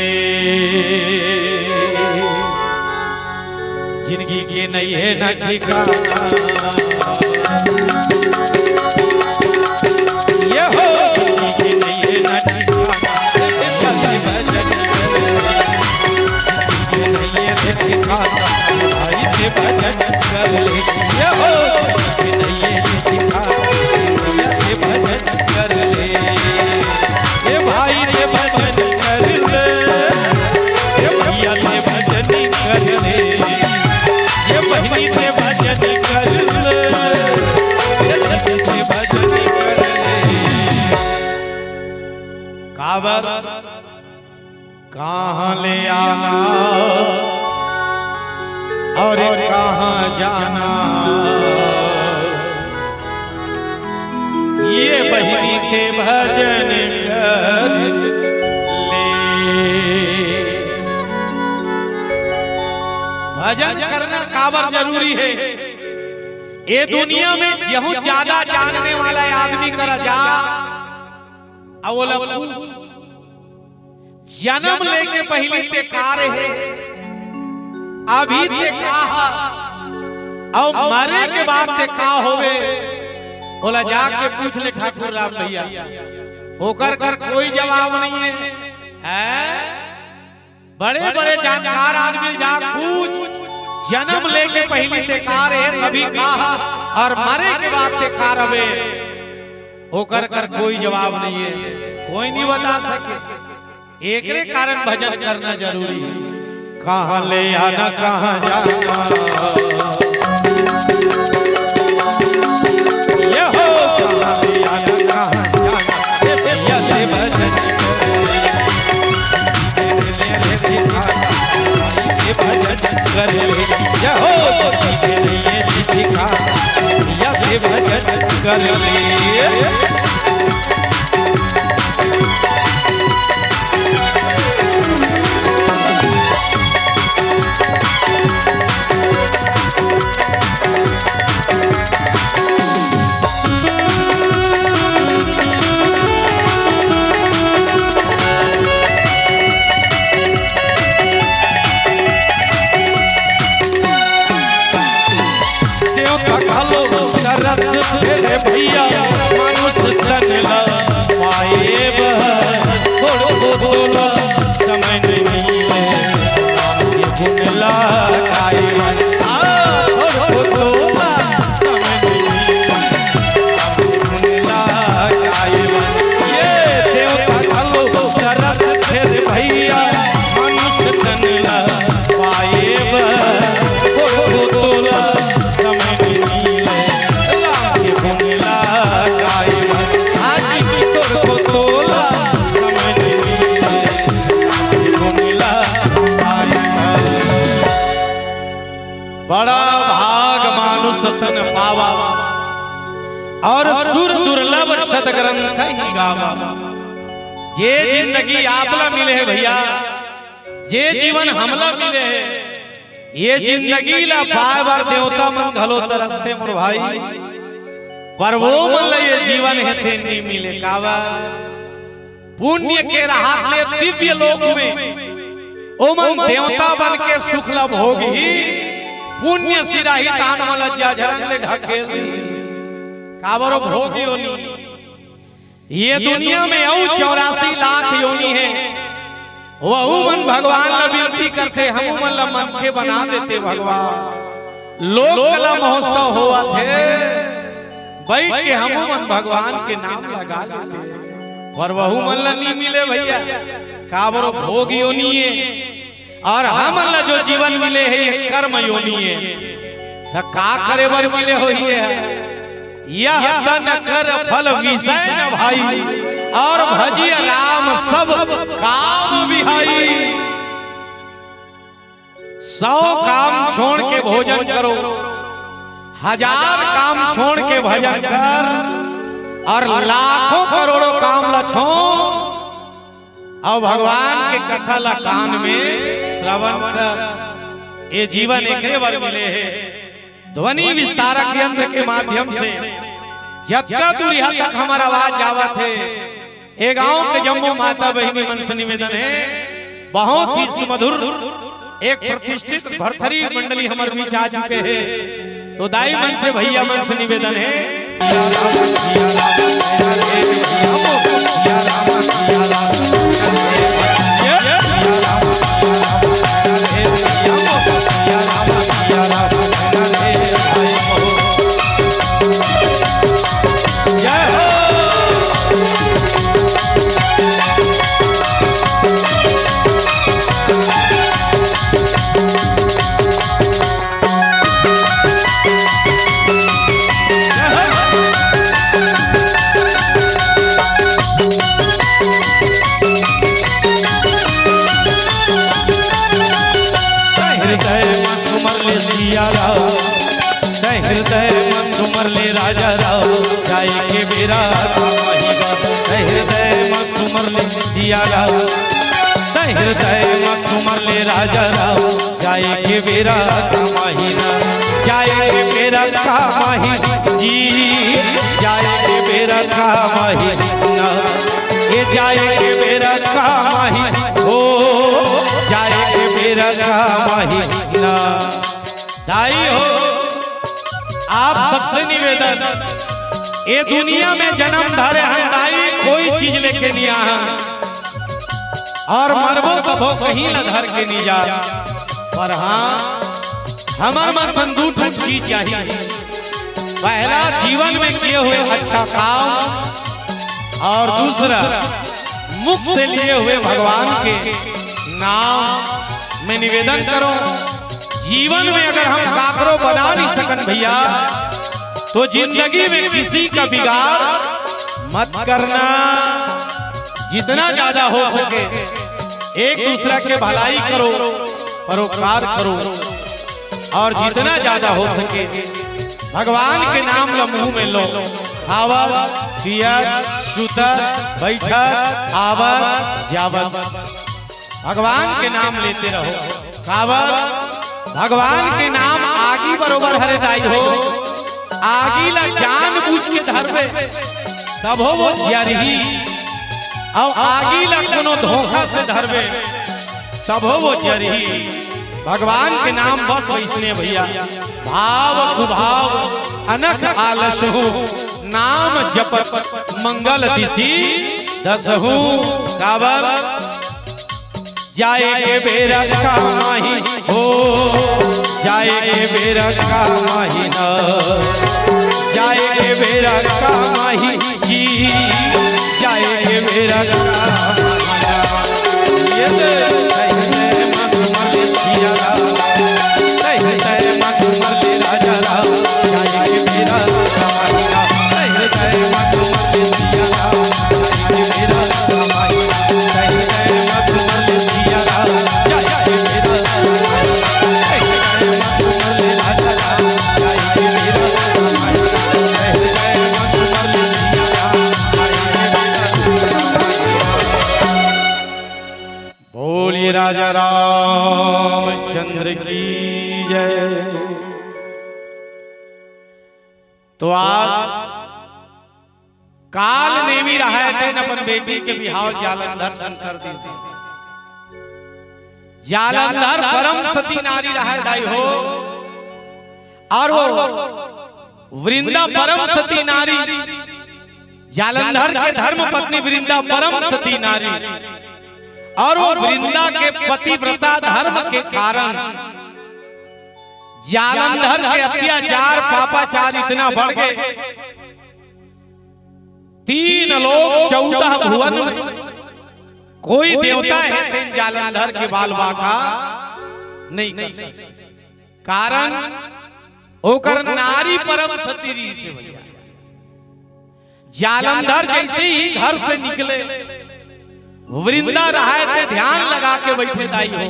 जिनगी के नहीं है ना ठिकाना, ये हो, जिनगी के नहीं है ना ठिकाना, ये भजन कर ले। ये नहीं है ना ठिकाना, भाई के भजन कर ले। ये हो, ये नहीं है ना ठिकाना, भैया के भजन कर ले। ये भाई के भजन कर ले, ये भैया के भजन कर ले, ये बहिनी के भजन कर ले, ये दीदी के भजन कर ले। काबर? कहाँ ले आना और कहाँ जाना, ये बहिनी के भजन कर ले। भजन करना काबर जरूरी हे? ये दुनिया में जहूँ ज्यादा जानने वाला आदमी करा जा, अउ ओला पूछ, जनम लेके पहिली ते का रहे, अभी ते का हा, अउ मरे के बाद ते का होवे, ओला जाके पूछ ले ठाकुर राम भैया। ओकर कर कोई जवाब नहीं है, हैं? बड़े-बड़े जानकार आदमी जा पूछ, जनम लेके पहिली ते का रहे, अभी का हा, अउ मरे के बाद ते का रहे, ओकर कर कोई जवाब नहीं है, कोई नहीं बता सके। एकरे कारण भजन करना जरूरी हे। कहाँ ले आना, कहाँ जाना, ये हो, कहाँ ले आना, कहाँ जाना, ये भैया से भजन कर ले, ये भजन कर ले, ये हो, ये भैया से भजन कर ले। देवता घलो तरस फेरे भैया, मानुष तन ला पाए बर। थोड़ो तोला समय नहीं मिले, राम के गुण ला गाए बर। आ, थोड़ो तोला समय नहीं मिले, राम के गुण ला गाए बर। ये देवता घलो तरस फेरे भैया, मानुष तन ला पाए बर। थोड़ो तोला समय नहीं मिले, राम के गुण ला गाए बर। आज तोर को तोला समय नहीं मिले, राम के गुण ला गाए बर। बड़ा भाग मानुष तन पावा, अउ सुर दुर्लभ सदग्रंथ ही गावा। जे जिंदगी आप ला मिले हे भइया, जे जीवन हमला मिले हे, ये जिंदगी ला पाए बर देवता मन घलो तरसथे मोर भाई। पर वो मन ला ये जीवन हे तेन नी मिले। काबर? पुण्य के रहत ले दिव्य लोक में ओमन देवता बन के सुख ला भोगही, पुण्य सिराही तान मन ला जहर ले ढकेल दी। काबर? भोग योनि। ये दुनिया में अउ चौरासी लाख योनि हे, वहू मन भगवान ला विनती करथे, हमू मन ला मनखे बना देते भगवान। लोक कला महोत्सव होवत हे, बइठ के हमू मन भगवान के नाम ला गा लेते, पर वहू मन ला नी मिले भइया। काबर? भोग योनि हे। अउ हमन ला जो जीवन मिले हे, ये कर्म योनि हे। त का करे बर मिले होही ये? यह तन कर फल विषय न भाई, अउ भजिया राम सब काम बिहाई। सौ काम छोड़ के भोजन करो, हजार काम छोड़ के भजन कर, अउ लाखों करोड़ों काम ला छोड़, अउ भगवान के कथा ला कान में श्रवण कर। ये जीवन एकरे बर मिले हे। ध्वनि विस्तारक यंत्र के माध्यम से जतका दूरिहा तक हमर आवाज आवत हे, ए गांव के जम्मो माता बहिनी मन से निवेदन हे, बहुत ही सुमधुर एक प्रतिष्ठित भरथरी मंडली हमर बीच आ चुके हे। तो दाई मन से, भइया मन से निवेदन हे, जय हो। हृदय में सुमर ले सिया राम, तै हृदय में सुमर ले राजा राम, जाए के बेरा काम आही ना। तै हृदय में सुमर ले सिया राम, तै हृदय में सुमर ले राजा राम, जाए के बेरा काम आही ना। जाए के बेरा काम आही जी, जाए के बेरा काम आही ना। ये जाए के बेरा काम आही हो, जाए के बेरा काम आही ना। दाई हो, आप सबसे निवेदन, ये दुनिया में जन्म धरे हन दाई, कोई चीज लेके नहीं आहा, अउ मरबो तभो कहीं ला धर के नहीं जा। पर हाँ, हमर मन सन दू ठन चीज चाहिए। पहला, जीवन में किए हुए अच्छा काम, अउ दूसरा, मुख से लिए हुए भगवान के नाम। मैं निवेदन करूं, जीवन में अगर हम काकरो बना नहीं सकन भइया, तो जिंदगी में किसी का बिगाड़ मत करना। जितना ज्यादा हो सके एक दूसरा के भलाई करो, परोपकार करो, अउ जितना ज्यादा हो सके भगवान के नाम ला मुंह में लो। खावत, पियत, सुतत, बइठत, आवत, जावत, भगवान के नाम लेते रहो। काबर? भगवान के नाम आगी बरोबर हरे दाई हो। आगी ला जानबूझ के धरबे, तभो वो जरही, अउ आगी ला कोनो धोखा से धरबे, तभो वो जरही। भगवान के नाम बस वइसने भइया, भाव कुभाव अनख आलसहु, नाम जपत मंगल दिसि दसहु। काबर? जाए के बेरा काम आही हो, जाए के बेरा काम आही ना, जाए के बेरा काम आही जी, जाए के बेरा काम आही ना। ये ले, जय जय माँ सुमन सिया राम, जय जय माँ सुमन राजा राम, जाए के बेरा काम आही ना, जय जय माँ सुमन सिया राम। तो आज काल नेमी रहय तेन अपन बेटी के बिहाव जालंधर संकर दीस। जालंधर परम सती नारी रहय दाई हो, अउ वो वृंदा परम सती नारी, जालंधर के धर्म पत्नी वृंदा परम सती नारी, अउ वो वृंदा के पतिव्रता धर्म के कारण जालंधर के अत्याचार पापाचार इतना बढ़ गे, तीन लोक चौदह भुवन में कोई देवता हे तेन जालंधर के बाल बाका नइ कर सके। कारण ओकर नारी परम सती रहिस हे भइया। जालंधर जइसे ही घर से निकले, वृंदा रहय ते ध्यान लगा के बइठे दाई हो,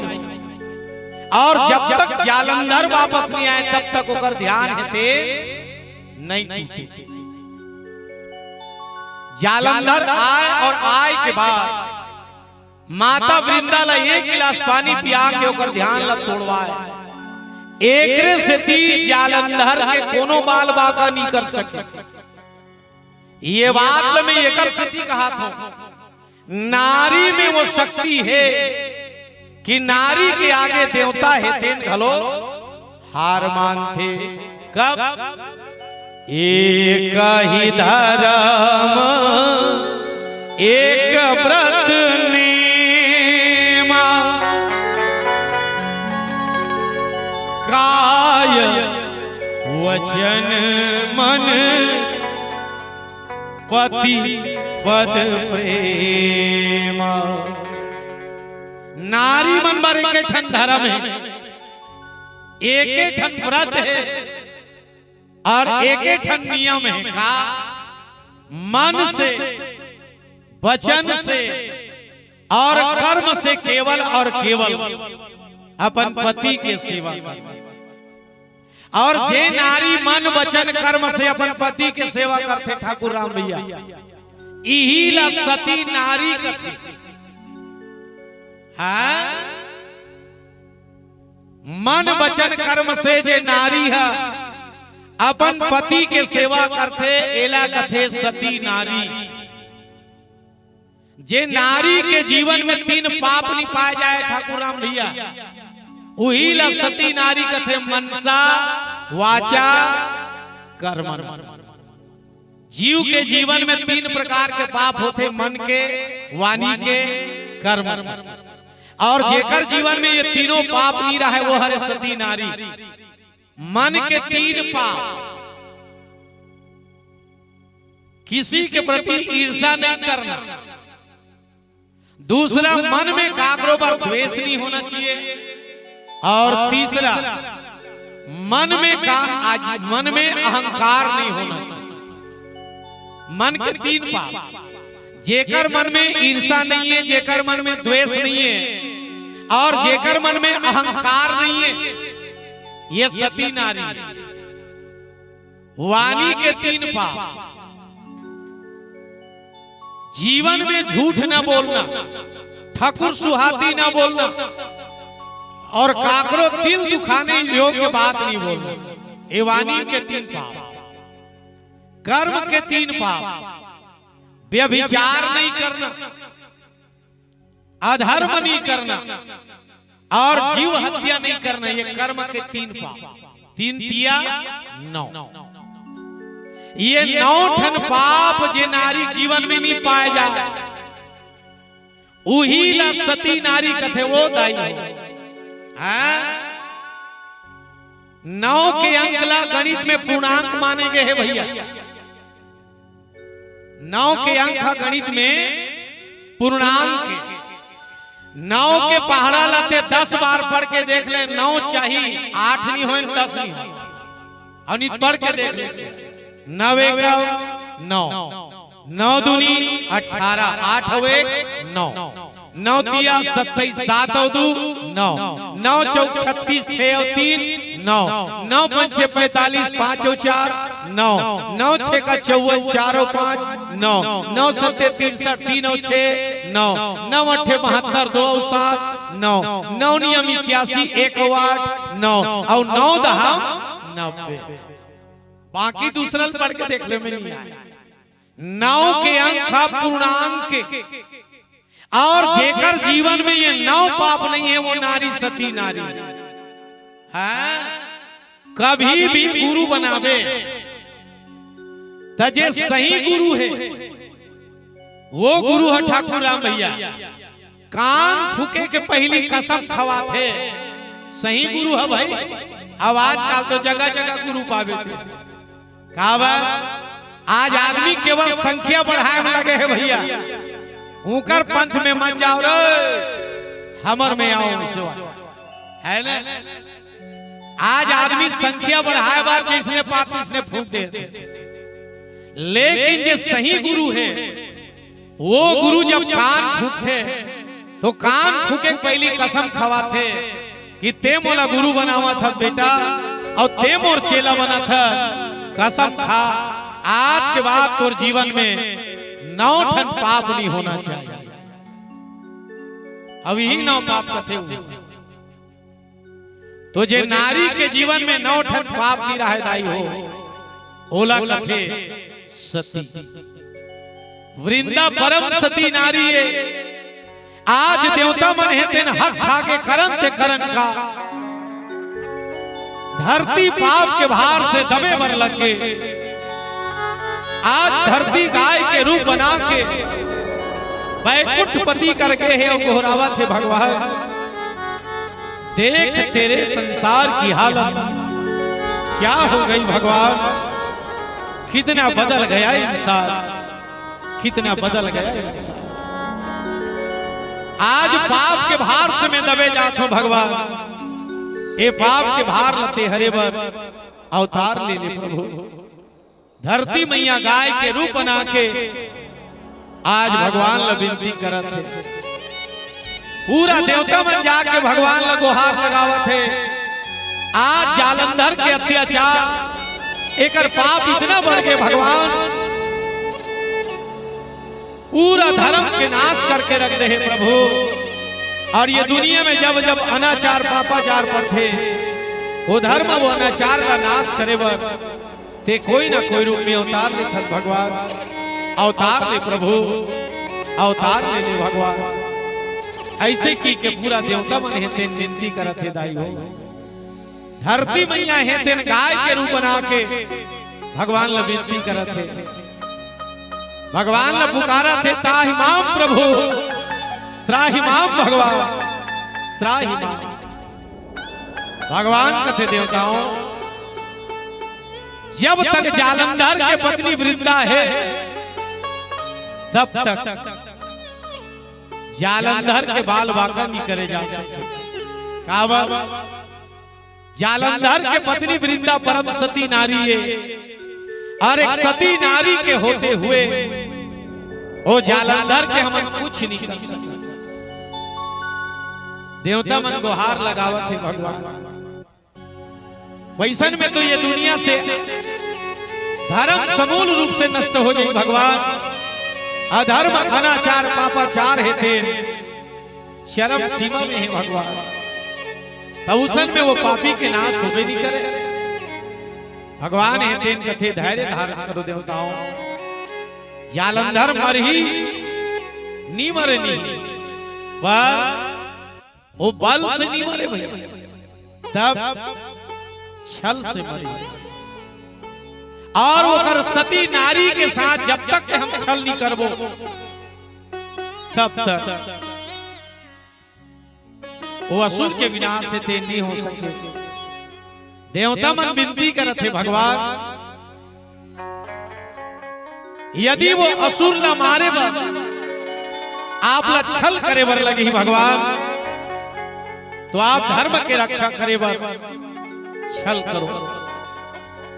अउ जब तक जालंधर वापस नइ आय तब तक ओकर ध्यान हे ते नइ टूटे। जालंधर आय अउ आय के बाद माता वृंदा ला एक गिलास पानी पिया के ओकर ध्यान ला तोड़वाय। एकरे सेती जालंधर के कोनो बाल बाका नइ कर सके। ये बात ल मैं एकर सेती कहत हंव, नारी में वो शक्ति हे कि नारी के आगे देवता हे तेन घलो हार मानथे। कब? एक ही धर्म एक व्रत नेमा, काय वचन मन पति पद प्रेमा। नारी मन बर एके ठन धर्म हे, एके ठन व्रत हे अउ एके ठन नियम हे। का? मन से, वचन से अउ कर्म से केवल अउ केवल अपन पति के सेवा कर। अउ जे नारी मन वचन कर्म से अपन पति के सेवा करथे ठाकुर राम भइया, इही ला सती नारी कथे। हाँ, मन वचन कर्म से जे नारी ह अपन पति के सेवा करथे, एला कथे सती नारी। जे नारी के जीवन में तीन पाप नइ पाय जाय ठाकुर राम भइया, उही ला सती नारी कथे, मनसा, वाचा, कर्मन। जीव के जीवन में तीन प्रकार के पाप होथे, मन के, वाणी के, कर्म के। अउ जेकर जीवन में ये तीनों पाप नइ रहय, वो हरे सती नारी। मन के तीन पाप, किसी के प्रति ईर्ष्या नइ करना, दूसरा मन में काकरो बर द्वेष नइ होना चाहिए, अउ तीसरा मन में का आज मन में अहंकार नइ होना चाहिए। मन के तीन पाप, जेकर मन में ईर्ष्या नइ हे, जेकर मन में द्वेष नइ हे अउ जेकर मन में अहंकार नइ हे, ये सती नारी। वाणी के तीन पाप, जीवन में झूठ न बोलना, ठकुर सुहाती न बोलना अउ काकरो दिल दुखाने योग्य बात नइ बोलना, ये वाणी के तीन पाप। कर्म के तीन पाप, व्यभिचार नइ करना, अधर्म नइ करना अउ जीव हत्या नइ करना, ये कर्म के तीन पाप। तीन तिया नौ। ये नौ ठन पाप जे नारी जीवन में नइ पाय जाय, उही ला सती नारी कथे वो दाई। हाँ? नौ के अंक ला गणित में पूर्णांक माने गे हे भइया। नौ के अंक ह गणित में पूर्णांक हे। नौ के पहाड़ा ला ते दस बार पढ़ के देख ले, नौ चाही, आठ नइ होय, दस नइ होय। अउ नइ त पढ़ के देख ले, नौ एकम नौ, नौ दूनी अठारह, आठ हवे नौ, नौ तिया सत्ताईस, सात अउ दू नौ, नौ चौक छत्तीस, छह अउ तीन नौ, नौ पंचे पैंतालीस, पाँच अउ चार नौ, नौ छेका चौवन, चार अउ पाँच नौ, नौ सत्ते तिरसठ, तीन अउ छह नौ, नौ अट्ठे बहत्तर, दो अउ सात, नौ, नौ नियम इक्यासी, एक अउ आठ, नौ, अउ नौ दहा नब्बे। बाकी दूसरा ल पढ़ के देख ले, में नहीं आय। नौ के अंक ह पूर्णांक। अउ जेकर जीवन में ये नौ पाप नहीं हे, वो नारी सती नारी हे। कभी भी गुरु बनाबे, त जे सही गुरु हे, वो गुरु ह ठाकुर राम भैया। कान फूके के पहिली कसम खवाथे, सही गुरु ह भाई। अब आजकल तो जगह जगह गुरु पाबे ते। काबर? आज आदमी केवल संख्या बढ़ाए में लगे हे भैया। उंकर पंथ में मत जाव रे, हमर में आव, मिचवा। हे ना? आज आदमी संख्या बढ़ाए बर जइसने पात तइसने फूंक देथे। लेकिन जे सही गुरु हे, वो गुरु जब कान फूंकथे, तो कान फूंके के पहिली कसम खवाथे कि तें मोला गुरु बनावत हस बेटा, अउ तें मोर चेला बनत हस। कसम खा, आज के बाद तोर जीवन में नौ ठन पाप नहीं होना चाहिए। अब यही नौ पाप कथे हुए। तो जे नारी के जीवन में नौ ठन पाप नहीं रहे दाई हो, ओला कथे सती। वृंदा परम सती नारी हे। आज देवता मन हे तेन हक खा के करन ते करन का। धरती पाप के भार से दबे बर लग गे। आज धरती गाय के रूप बना के बैकुंठपति कर गे हे अउ गोहरावत हे, भगवान, देख तेरे संसार की हालत क्या हो गई भगवान, कितना बदल गया इंसान, कितना बदल गया इंसान। आज पाप के भार से में दबे जात हों भगवान, ए पाप के भार ल तें हरे बर अवतार ले ले प्रभु। धरती मैया गाय के रूप बना के आज भगवान ल विनती करत हे। पूरा देवता मन जाके भगवान ल गोहार लगावत हे। आज जालंधर के अत्याचार, एकर पाप इतना बढ़ गे भगवान, पूरा धर्म के नाश करके रख दे हे प्रभु। अउ ये दुनिया में जब जब अनाचार पापाचार पड़थे, वो धर्म वो अनाचार का नाश करे बर तें कोई ना कोई रूप में अवतार लेथस भगवान, अवतार ले प्रभु, अवतार ले ले भगवान। अइसे कहिके पूरा देवता मन हे तेन विनती करत हे दाई हो। धरती मैया हे तेन गाय के रूप बना के भगवान ल विनती करत हे, भगवान ल पुकारत हे, त्राहि माम प्रभु, त्राहि माम भगवान, त्राहि माम। भगवान कथे देवताओं, जब तक जालंधर के पत्नी वृंदा हे, तब तक जालंधर के बाल बांका नहीं करे जा सकते। काबर? जालंधर के पत्नी वृंदा परम सती नारी हे, अउ एक सती नारी के होते हुए वो जालंधर के हमन कुछ नहीं कर सकते। देवता मन गोहार लगावत हे भगवान। वइसन में तो ये दुनिया से धर्म समूल रूप से नष्ट हो जाई भगवान। अधर्म, अनाचार, पापाचार हे तेन चरम सीमा में हे भगवान। त उसन में वो पापी के नाश होबे नहीं करे। भगवान हे तेन कथे, धैर्य धारण करो देवताओं। जालंधर मरही, नहीं मरे नहीं, पर वो बल से नहीं मरे भैया, तब छल से मरे। अउ ओकर सती नारी के साथ जब तक के हम छल नहीं करबो, तब तक वो असुर के विनाश हे तेन नहीं हो सके। देवता मन विनती करत हे, भगवान, यदि वो असुर ला मारे बर आप ला छल करे बर लगही भगवान, तो आप धर्म के रक्षा करे बर छल करो।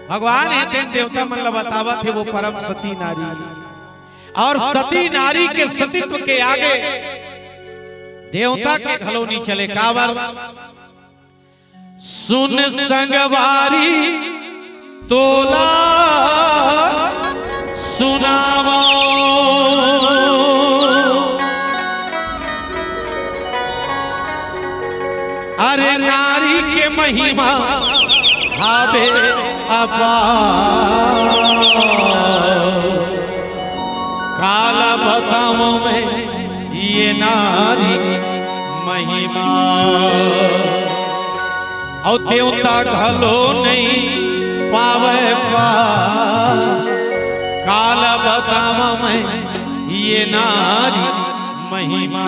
भगवान हे तेन देवता मन ला बतावत हे वो परम सती नारी, अउ सती नारी के सतीत्व के आगे देवता के घलो नहीं चले। काबर? सुन संगवारी तोला सुनावो। महिमा हावे अपार। काला बतावं मैं ये नारी महिमा, अउ देवता घलो नइ पावय पार। काला बतावं मैं ये नारी महिमा।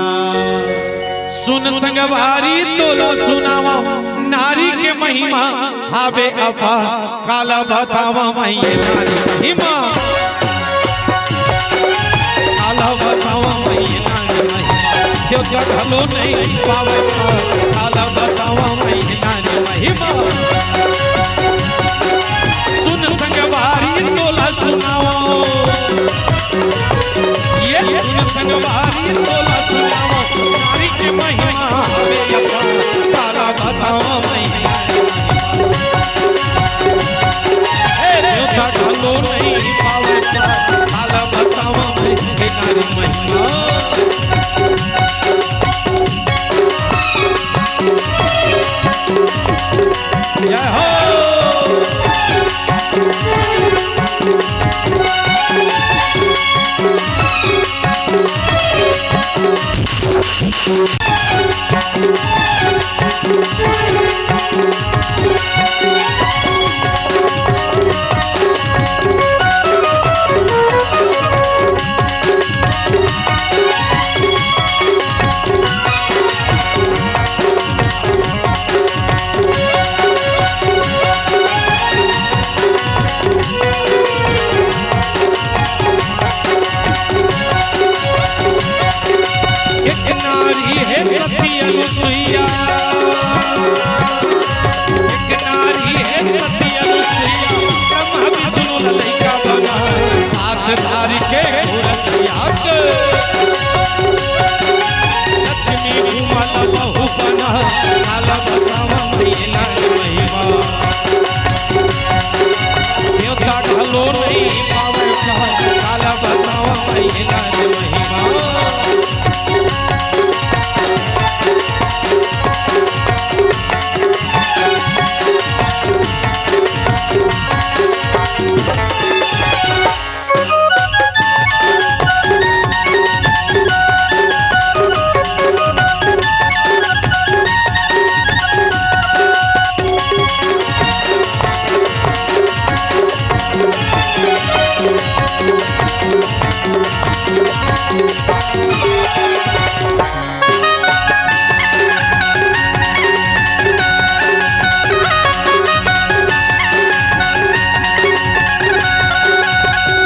सुन संगवारी तोला सुनावं, नारी के महिमा हावे अपार। काला बतावं मैं ये नारी महिमा, काला बतावं मैं ये नारी महिमा। देवता घलो नइ पावय पार, काला बतावं मैं ये नारी महिमा। सुन संगवारी तोला सुनावं, ये सुन संगवारी तोला सुनावं, नारी के महिमा हवे अपार। काला बतावं मैं, हे देवता घलो नइ पावय पार। काला बतावं मैं ये नारी महिमा। जय हो। एक नारी हे सती अनुसुईया, एक नारी हे सती अनुसुईया, ब्रह्मा विष्णु ला लइका बना, सात धारी के मूरत याक। लक्ष्मी उमा ला बहू बना, काला बतावं मैं ये नारी महिमा। देवता घलो नइ पावय पार, काला बतावं मैं ये नारी महिमा।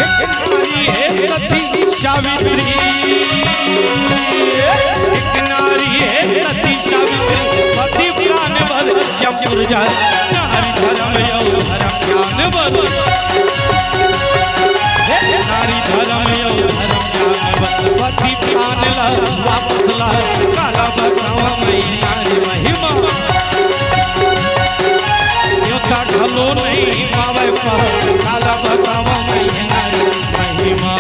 एक नारी हे सती सावित्री, एक नारी हे सती सावित्री, पति प्राण बर यम पुरजा, नारी धर्म अउ धर्म ज्ञान बर। हे नारी धर्म अउ धर्म ज्ञान बर, पति प्राण ला वापस ला, काला बतावं मैं ये नारी महिमा। देवता घलो नइ पावय पार, काला बतावं मैं ये नारी महिमा।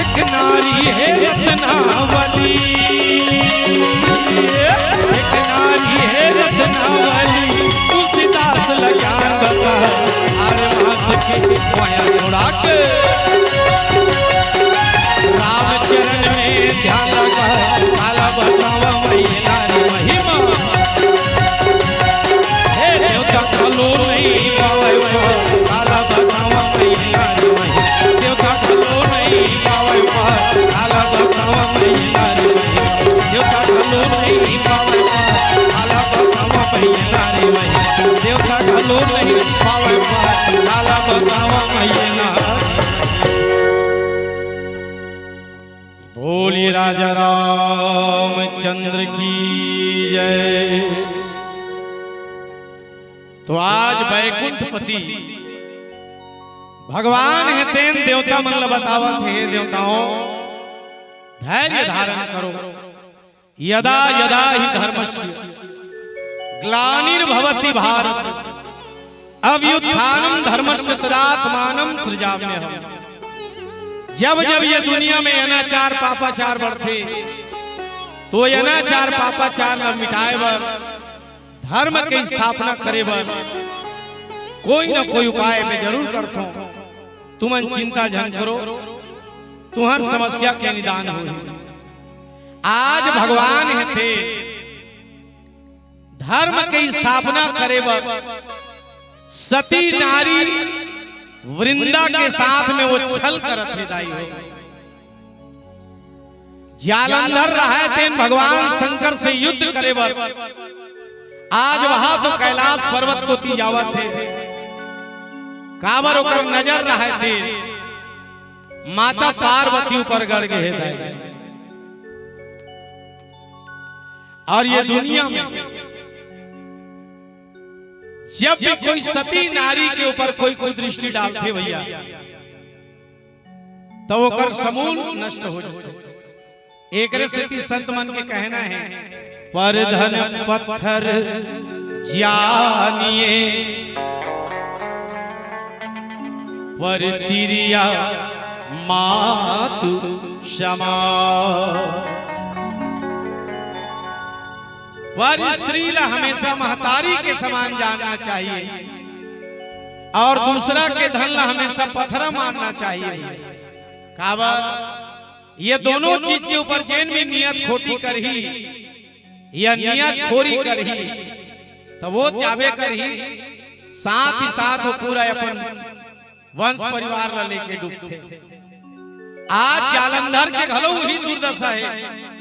एक नारी हे रत्नावली, एक नारी हे रत्नावली, तुलसीदास ला ज्ञान बता, आर मास के माया छोड़ा के। राम चरण में ध्यान लगा, काला बतावं मैं ये नारी महिमा। हे देवता घलो नइ पावय पार, काला बतावं मैं ये नारी महिमा। देवता घलो नइ पावय पार, काला बतावं मैं ये नारी महिमा। देवता घलो नइ पावय पार, काला बतावं मैं ये नारी महिमा। देवता घलो नइ बोली राजा रामचंद्र की जय। तो आज बैकुंठपति भगवान हे तेन देवता मन ल बतावत हे, "हे देवताओं, धैर्य धारण करो।" यदा यदा ही धर्मस्य ग्लानिर्भवति भारत, अभ्युत्थानम धर्मस्य तदात्मानम सृजाम्यहम। जब जब ये दुनिया में अनाचार पापाचार बढ़थे, तो ये अनाचार पापाचार ल मिटाए बर, धर्म के स्थापना करे बर कोई न कोई उपाय मैं जरूर करथों। तुमन चिंता झन करो, तुहर समस्या के निदान होही। आज भगवान हे तेन धर्म के स्थापना करे बर सती नारी वृंदा के साथ में वो छल करत हे दाई हो। जालंधर रहय तेन भगवान शंकर से युद्ध करे बर आज वहां तो कैलाश पर्वत कोती जावत हे। काबर ओकर नजर रहय तेन माता पार्वती ऊपर गड़ गे हे दाई। और ये दुनिया में जब भी कोई सती नारी के ऊपर कोई कुदृष्टि डालथे भैया, तो ओकर समूल नष्ट हो जाथे। एकरे सेती संत मन के कहना हे, "पर धन पत्थर जानिए, पर तिरिया मातु समा।" पर स्त्री ला हमेशा महतारी के समान जानना चाहिए और दूसरा के धन ला हमेशा पथरा मानना चाहिए। काबर ये दोनों चीज के ऊपर जेन भी नियत खोटी करही या नियत खोरी करही, त वो जाबे करही, साथ ही साथ वो पूरा अपन वंश परिवार ला लेके डूबथे। आज जालंधर के घलो उही दुर्दशा हे।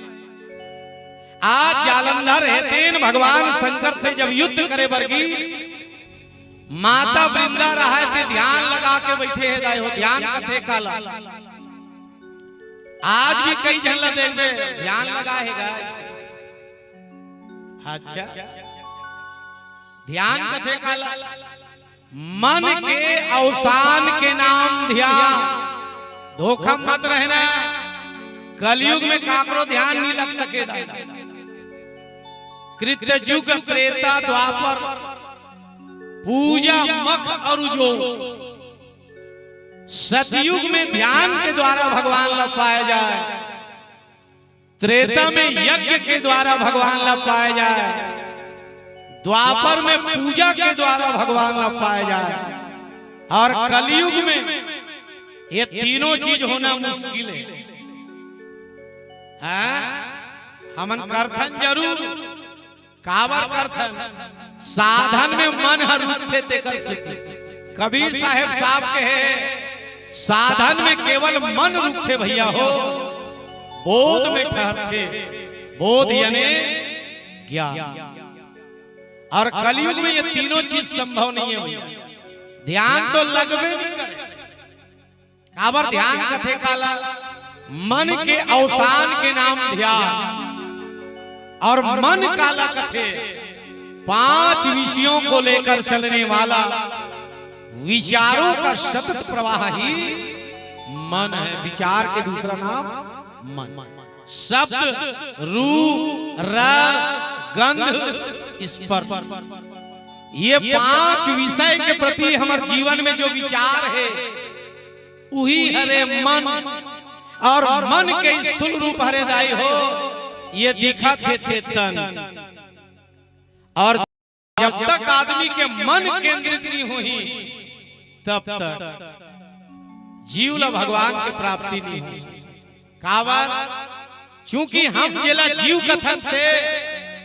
आज जालंधर हे तेन भगवान शंकर से जब युद्ध करे बर गीस, माता वृंदा रहय ते ध्यान लगा के बइठे हे दाई हो। ध्यान कथे काला? आज भी कई झन ला देखबे, ध्यान लगा हे गा। अच्छा, ध्यान कथे काला? मन के अवसान के नाम ध्यान। धोखा मत रहना, कलयुग में काकरो ध्यान नहीं लग सके दादा। कृत युग, त्रेता, द्वापर, पूजा मख अरु जो। सतयुग में ध्यान के द्वारा भगवान ला पाया जाए, त्रेता में यज्ञ के द्वारा भगवान ला पाया जाए, द्वापर में पूजा के द्वारा भगवान ला पाया जाए, और कलयुग में ये तीनों चीज होना मुश्किल हे। हाँ? हमन करथन जरूर, काबर करथन? साधन में मन ह रुकथे तेकर सेती। कबीर साहेब साफ कहे, "साधन में केवल मन रुकथे भैया हो, बोध में ठहरथे।" बोध यानी ज्ञान। और कलयुग में ये तीनों चीज संभव नहीं है भैया। ध्यान तो लगबे नहीं करे। काबर ध्यान कथे काला? मन के अवसान के नाम ध्यान। और मन काला कथे? पांच विषयों को लेकर चलने वाला, विचारों का सतत प्रवाह ही मन है। विचार के दूसरा नाम मन। शब्द, रूप, रस, गंध, स्पर्श, ये पांच विषय के प्रति हमर जीवन में जो विचार हे, उही हरे मन। और मन के स्थूल रूप हरे दाई हो, ये दिखत हे ते तन। और जब तक आदमी के मन केंद्रित नहीं होही, तब तक जीव ला भगवान के प्राप्ति नहीं हो सकती। काबर? चूंकि हम जेला जीव कथन ते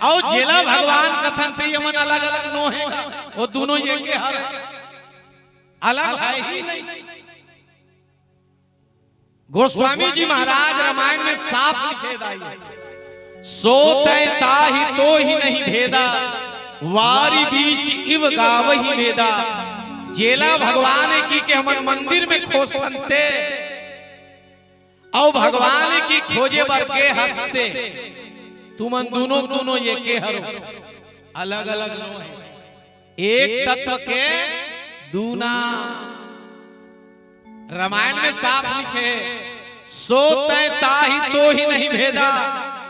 अउ जेला भगवान कथन ते, ये मन अलग-अलग नो हे, वो दोनों एके हरे, अलग हे ही नहीं। गोस्वामी जी महाराज रामायण में साफ लिखे दाई, "सो तैं ताहि तोहि नहीं भेदा, वारि बीच इव गावहि वेदा।" जेला भगवान की के हमन मंदिर में खोजथन ते, अउ भगवान की खोजे बर गे हस ते, तुमन दूनों, दूनों एके हरो, अलग-अलग नो हे। एक तत्व के दूना। रामायण में साफ लिखे, "सो तैं ताहि तो ही नहीं भेदा,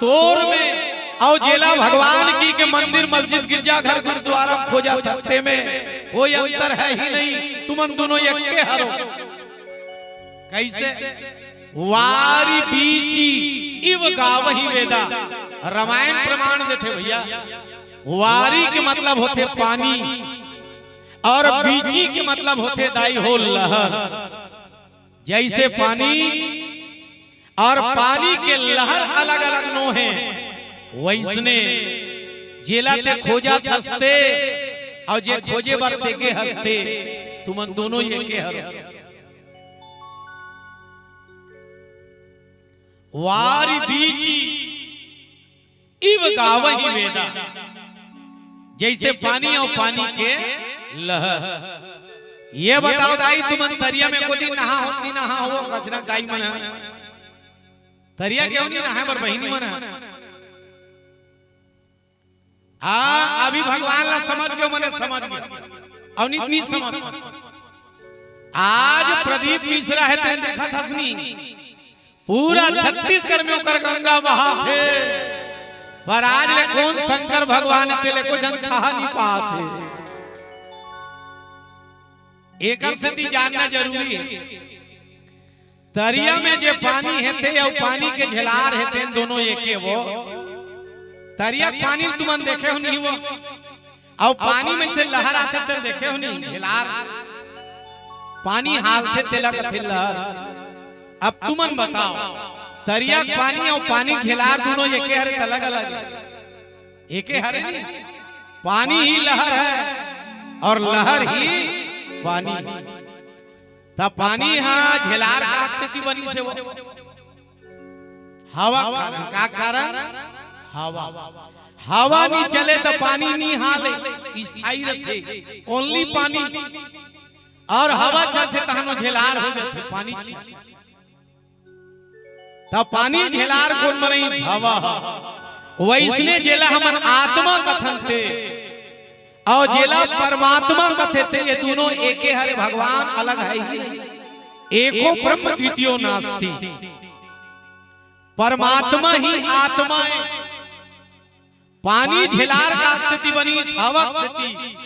तोर में अउ जेला भगवान की के मंदिर, मस्जिद, गिरजाघर, गुरुद्वारा में खोजथस ते में कोई अंतर है ही नहीं, तुमन दूनों एके हरो।" कइसे? "वारि बीचि इव गावहिं वेदा।" रामायण प्रमाण देथे भइया। वारि के मतलब होथे पानी, अउ बीचि के मतलब होथे दाई हो लहर। जइसे पानी अउ पानी के लहर अलग-अलग नो हे, वइसने जेला तैं खोजथस ते अउ जे खोजे बर तैं गे हस ते, तुमन दूनों एके हरो। "वारि बीचि इव गावहिं वेदा।" जइसे पानी अउ पानी के लहर। ये बताव दाई, तुमन तरिया में एको दिन नहाहव कि नइ नहाहव, कचरा दाई मन ह? तरिया के नइ नहाय बर बहिनी मन ह? हाँ, अभी भगवान ला समझ गेव, मने समझ गेव। अउ नइ, नइ समझ। आज प्रदीप मिश्रा हे, तैं देखत हस नी, पूरा छत्तीसगढ़ में ओकर गंगा बहाथे, पर आज ले कोन शंकर भगवान हे तेला एको झन थाह नइ पाथे। एकर सेती जानना जरूरी हे। तरिया में जे पानी हे ते अउ पानी के झेलार हे ते, दूनों एके वो। तरिया के पानी तुमन देखे हो नइ हो? अउ पानी में से लहर आथे ते देखे हो नइ? झेलार। पानी हालथे तेला कथे लहर। अब तुमन बताव, तरिया के पानी अउ पानी के झेलार दूनों एके हरे त अलग-अलग हे? एके हरे नइ? पानी ही लहर हे अउ लहर ही पानी हे। त पानी ह झेलार काकर सेती बनिस हे वो? हवा के कारण। का कारण? हवा। हवा नइ चले त पानी नइ हाले, स्थायी रथे। Only पानी। अउ हवा चलथे तहन वो झेलार हो जाथे, पानी चीज। त पानी झेलार कोन बनइस? हवा। वइसने जेला हमन आत्मा कथन ते अउ जेला परमात्मा कथे ते, ये दूनों एके हरे, भगवान अलग हे ही नइ। एको ब्रह्म द्वितीयो नास्ति। परमात्मा ही आत्मा हे। पानी झेलार काकर सेती बनिस? हवा के सेती।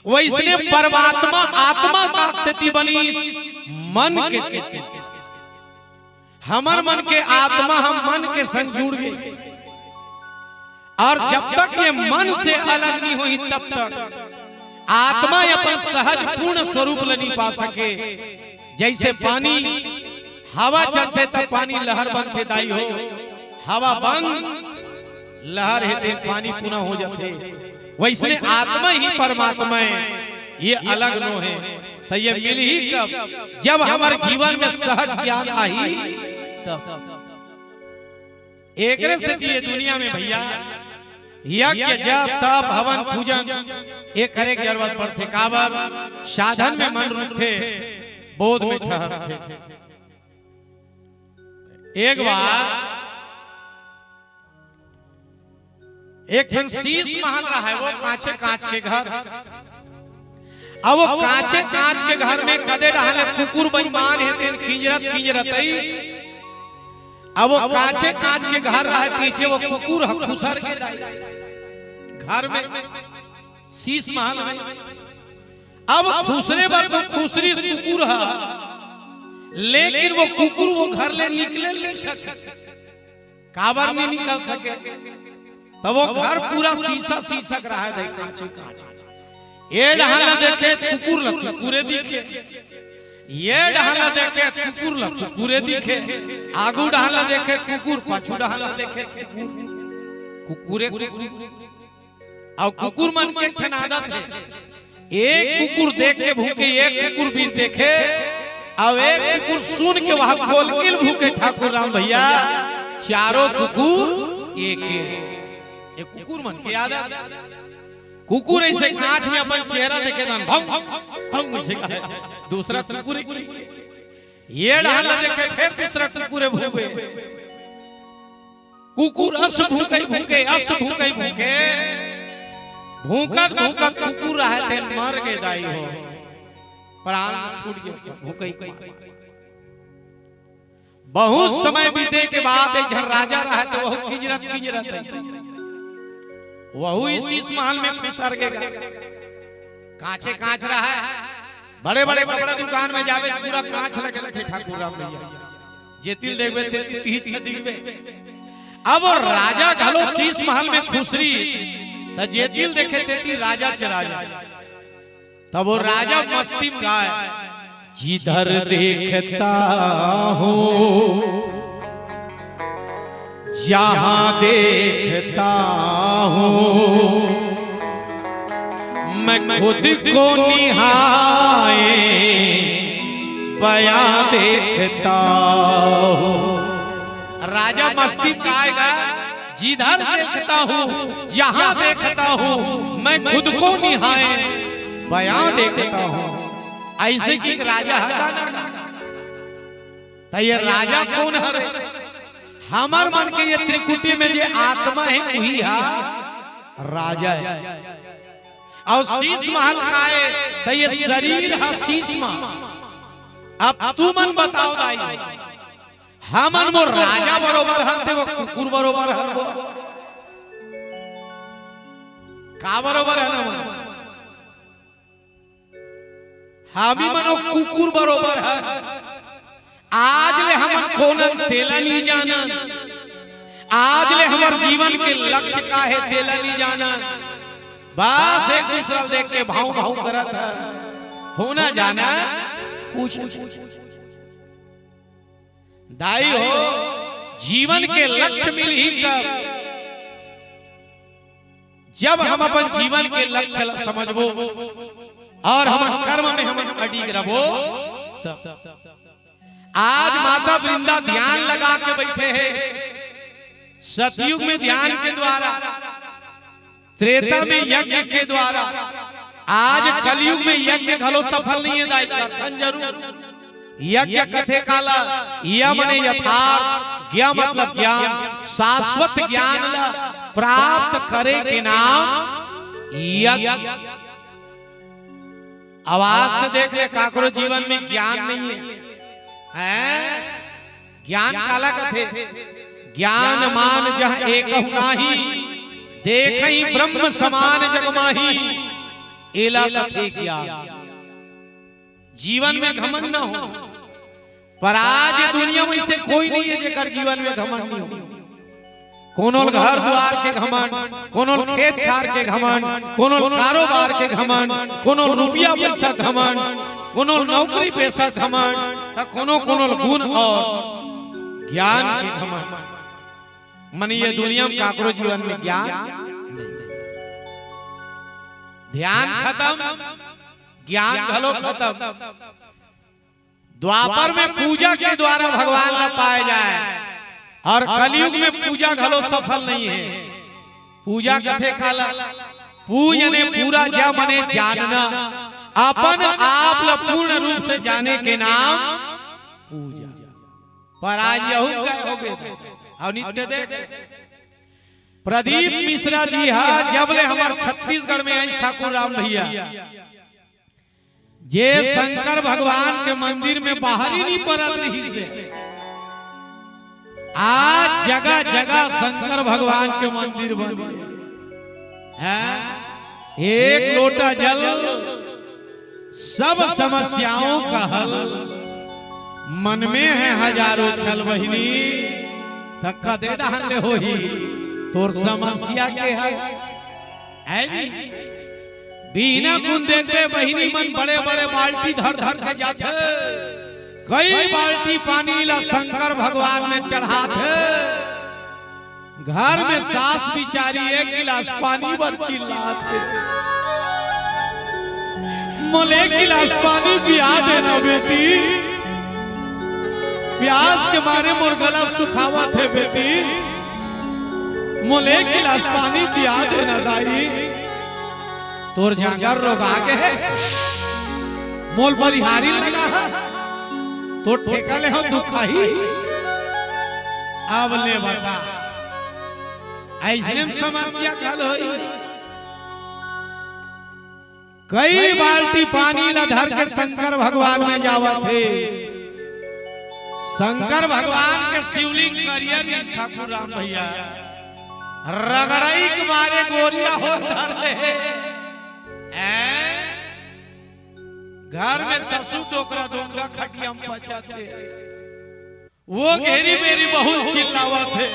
वइसने परमात्मा आत्मा काकर सेती बनिस? मन के सेती। हमर मन के आत्मा ह मन के संग जुड़ गे। अउ जब तक ये मन से अलग नइ होही, तब तक आत्मा अपन सहज पूर्ण स्वरूप ल नइ पा सके। जइसे पानी हवा चलथे त पानी लहर बनथे दाई हो, हवा बंद, लहर हे ते पानी पुनः हो जाथे। वइसने आत्मा ही परमात्मा हे, ये अलग नो हे। त ये मिलही कब? जब हमर जीवन में सहज ज्ञान आही तब। एकरे सेती ये दुनिया में भइया यज्ञ, जप, तप, हवन, पूजन, ये करे के जरूरत पड़थे। काबर? साधन में मन रुकथे, बोध में ठहरथे। एक बार एक ठन शीश महल रहय, वो कांचे कांच के घर। अब वो कांचे कांच के घर में कदे डहन ले कुकुर बेईमान हे तेन किंजरत किंजरत आइस। अब वो कांचे कांच के घर रहय, पीछे वो कुकुर ह खुसर गे दाई घर में, शीश महल में। अब खुसरे बर तो खुसरिस कुकुर ह, लेकिन वो कुकुर वो घर ले निकले नइ सके। काबर नइ निकल सके? त वो घर पूरा शीशा शीशा के रहय दाई, कांचे कांच। ये डहन ला देखे त कुकुर ला कुकुरे दिखे, ये डहन ला देखे त कुकुर ला कुकुरे दिखे, आगू डहन ला देखे त कुकुर, पाछू डहन ला देखे त कुकुर, कुकुरे कुकुर। अउ कुकुर मन के एक ठन आदत हे, एक कुकुर देख के भूंके, एक कुकुर बिन देखे, अउ एक कुकुर सुन के वहां कोलकिल भूंके। ठाकुर राम भइया, चारों कुकुर एक हे। ये कुकुर मन के आदत। कुकुर ऐसे कांच में अपन चेहरा देखे ना, भौं, भौं, ऐसे कहे। दूसरा कुकुर की ये डहर ला देखे, फिर दूसरा कुकुर भूके। कुकुर अस भूके, भूके, अस भूके, भूके। भूकत, भूकत कुकुर रहे ते मर गे दाई हो। प्राण छूट गए भूके। बहुत समय बीते के बाद एक झन राजा रहे, तो वहू किंजरत, किंजरत है। वहू इस शीश महल में खुसर के गा। कांचे कांच रहे। बड़े-बड़े कपड़ा दुकान में जाबे, पूरा कांच लगे रखे ठाकुर राम भैया। जेती ल देखबे, तेती तीही छे दिखबे। अब वो राजा घलो शीश महल में खुसरी, त जेती ल देखे, तेती राजा चला जाए। तब वो राजा मस्ती में गाए, जिधर देखता हूँ, जहाँ देखता हूँ, मैं खुद को निहाए बयां देखता हूँ। राजा मस्ती में गाएगा, जिधर देखता हूँ, जहाँ देखता हूँ, मैं खुद को निहाए बयां देखता हूँ। ऐसे की राजा है गाना। त ये राजा कौन हरे? हमर मन के ये त्रिकुटी में जे आत्मा है, वही हा राजा है। अउ शीश महल का है, त ये शरीर हा शीश महल। अब तुमन बताओ दाई, हमन वो राजा बरोबर हन, ते वो कुकुर बरोबर हन वो? का बरोबर हन हमन? हमी मन वो कुकुर बरोबर हन। आज ले हमन कोन हन तेला नी जानन। आज ले हमर जीवन के लक्ष्य का हे तेला नी जानन। बस एक दूसरा ल देख के भाव भाव करत हन। होना जाना कुछ दाई हो, जीवन के लक्ष्य मिलही कब? जब हम अपन जीवन के लक्ष्य ला समझबो अउ हमन कर्म में हमन अडिग रहिबो, तब। आज माता वृंदा ध्यान लगा के बैठे हे, सतयुग में ध्यान के द्वारा, त्रेता में यज्ञ के द्वारा, आज कलयुग में यज्ञ घलो सफल नहीं हे दाई, करथन जरूर। यज्ञ कथे काला, य मने यथार्थ, ज्ञ मतलब ज्ञान, शाश्वत ज्ञान ला प्राप्त करे के नाम यज्ञ। अब आज तो देख ले, काकरो जीवन में ज्ञान नहीं हे, हैं? ज्ञान काला कथे? ज्ञान मान जह एकहु नाही, देखहि ब्रह्म समान जग माही, एला कथे ज्ञान। जीवन में घमंड न हो, पर आज ये दुनिया में ऐसे कोई नहीं हे जेकर जीवन में घमंड नहीं हो। कोनो ल घर दुआर के घमंड, कोनो ल खेत खार के घमंड, कोनो ल कारोबार के घमंड, कोनो ल रुपया पैसा घमंड, कोनो ल नौकरी पेशा घमंड, त कोनो कोनो ल गुण अउ ज्ञान के घमंड। मने ये दुनिया में काकरो जीवन में ज्ञान नहीं। ध्यान खतम, ज्ञान घलो खतम। द्वापर में पूजा के द्वारा भगवान ला पाए जाए अउ कलयुग में पूजा घलो सफल नहीं हे। पूजा कथे काला? पूजने पूरा ज मने जानना, अपन आप ला पूर्ण रूप से जाने के नाम पूजा। पर आज यहू कहे हो गे अउ नित्य देख प्रदीप मिश्रा जी हा जब ले हमर छत्तीसगढ़ में आइस ठाकुर राम भैया, जे शंकर भगवान के मंदिर में बाहरी नहीं परत रहिस हे, आज जगह जगह शंकर भगवान के मंदिर बन गे। हैं? एक लोटा जल, सब समस्याओं का हल। मन में हे हजारों छल बहिनी, त कते डहन ले होही तोर समस्या के हल। है जी? बिहना कुन देखबे बहिनी मन बड़े बड़े बाल्टी धर धर के जाथे, कई बाल्टी पानी ला शंकर भगवान में चढ़ाथे। घर में सास बिचारी एक गिलास पानी बर चिल्लात हे, मोला एक गिलास पानी पिया देना बेटी, प्यास के मारे मोर गला सुखावत हे बेटी, मोला एक गिलास पानी पिया देना दाई। तोर जांगर रोगा गे हे, मोल बलिहारी लगा हे, तोर ठेका ले हो दुखाही। अब ले बता, अइसने म समस्या हल होही। कई बाल्टी पानी ला धर के शंकर भगवान में जावत हे। शंकर भगवान के शिवलिंग करिया रिहिस ठाकुर राम भइया, रगड़ई के मारे गोरिया हो धर ले। हैं? घर में ससुर डोकरा दोनगा खटिया म पचत हे। वो घेरी मेरी बहुत चिल्लावत हे,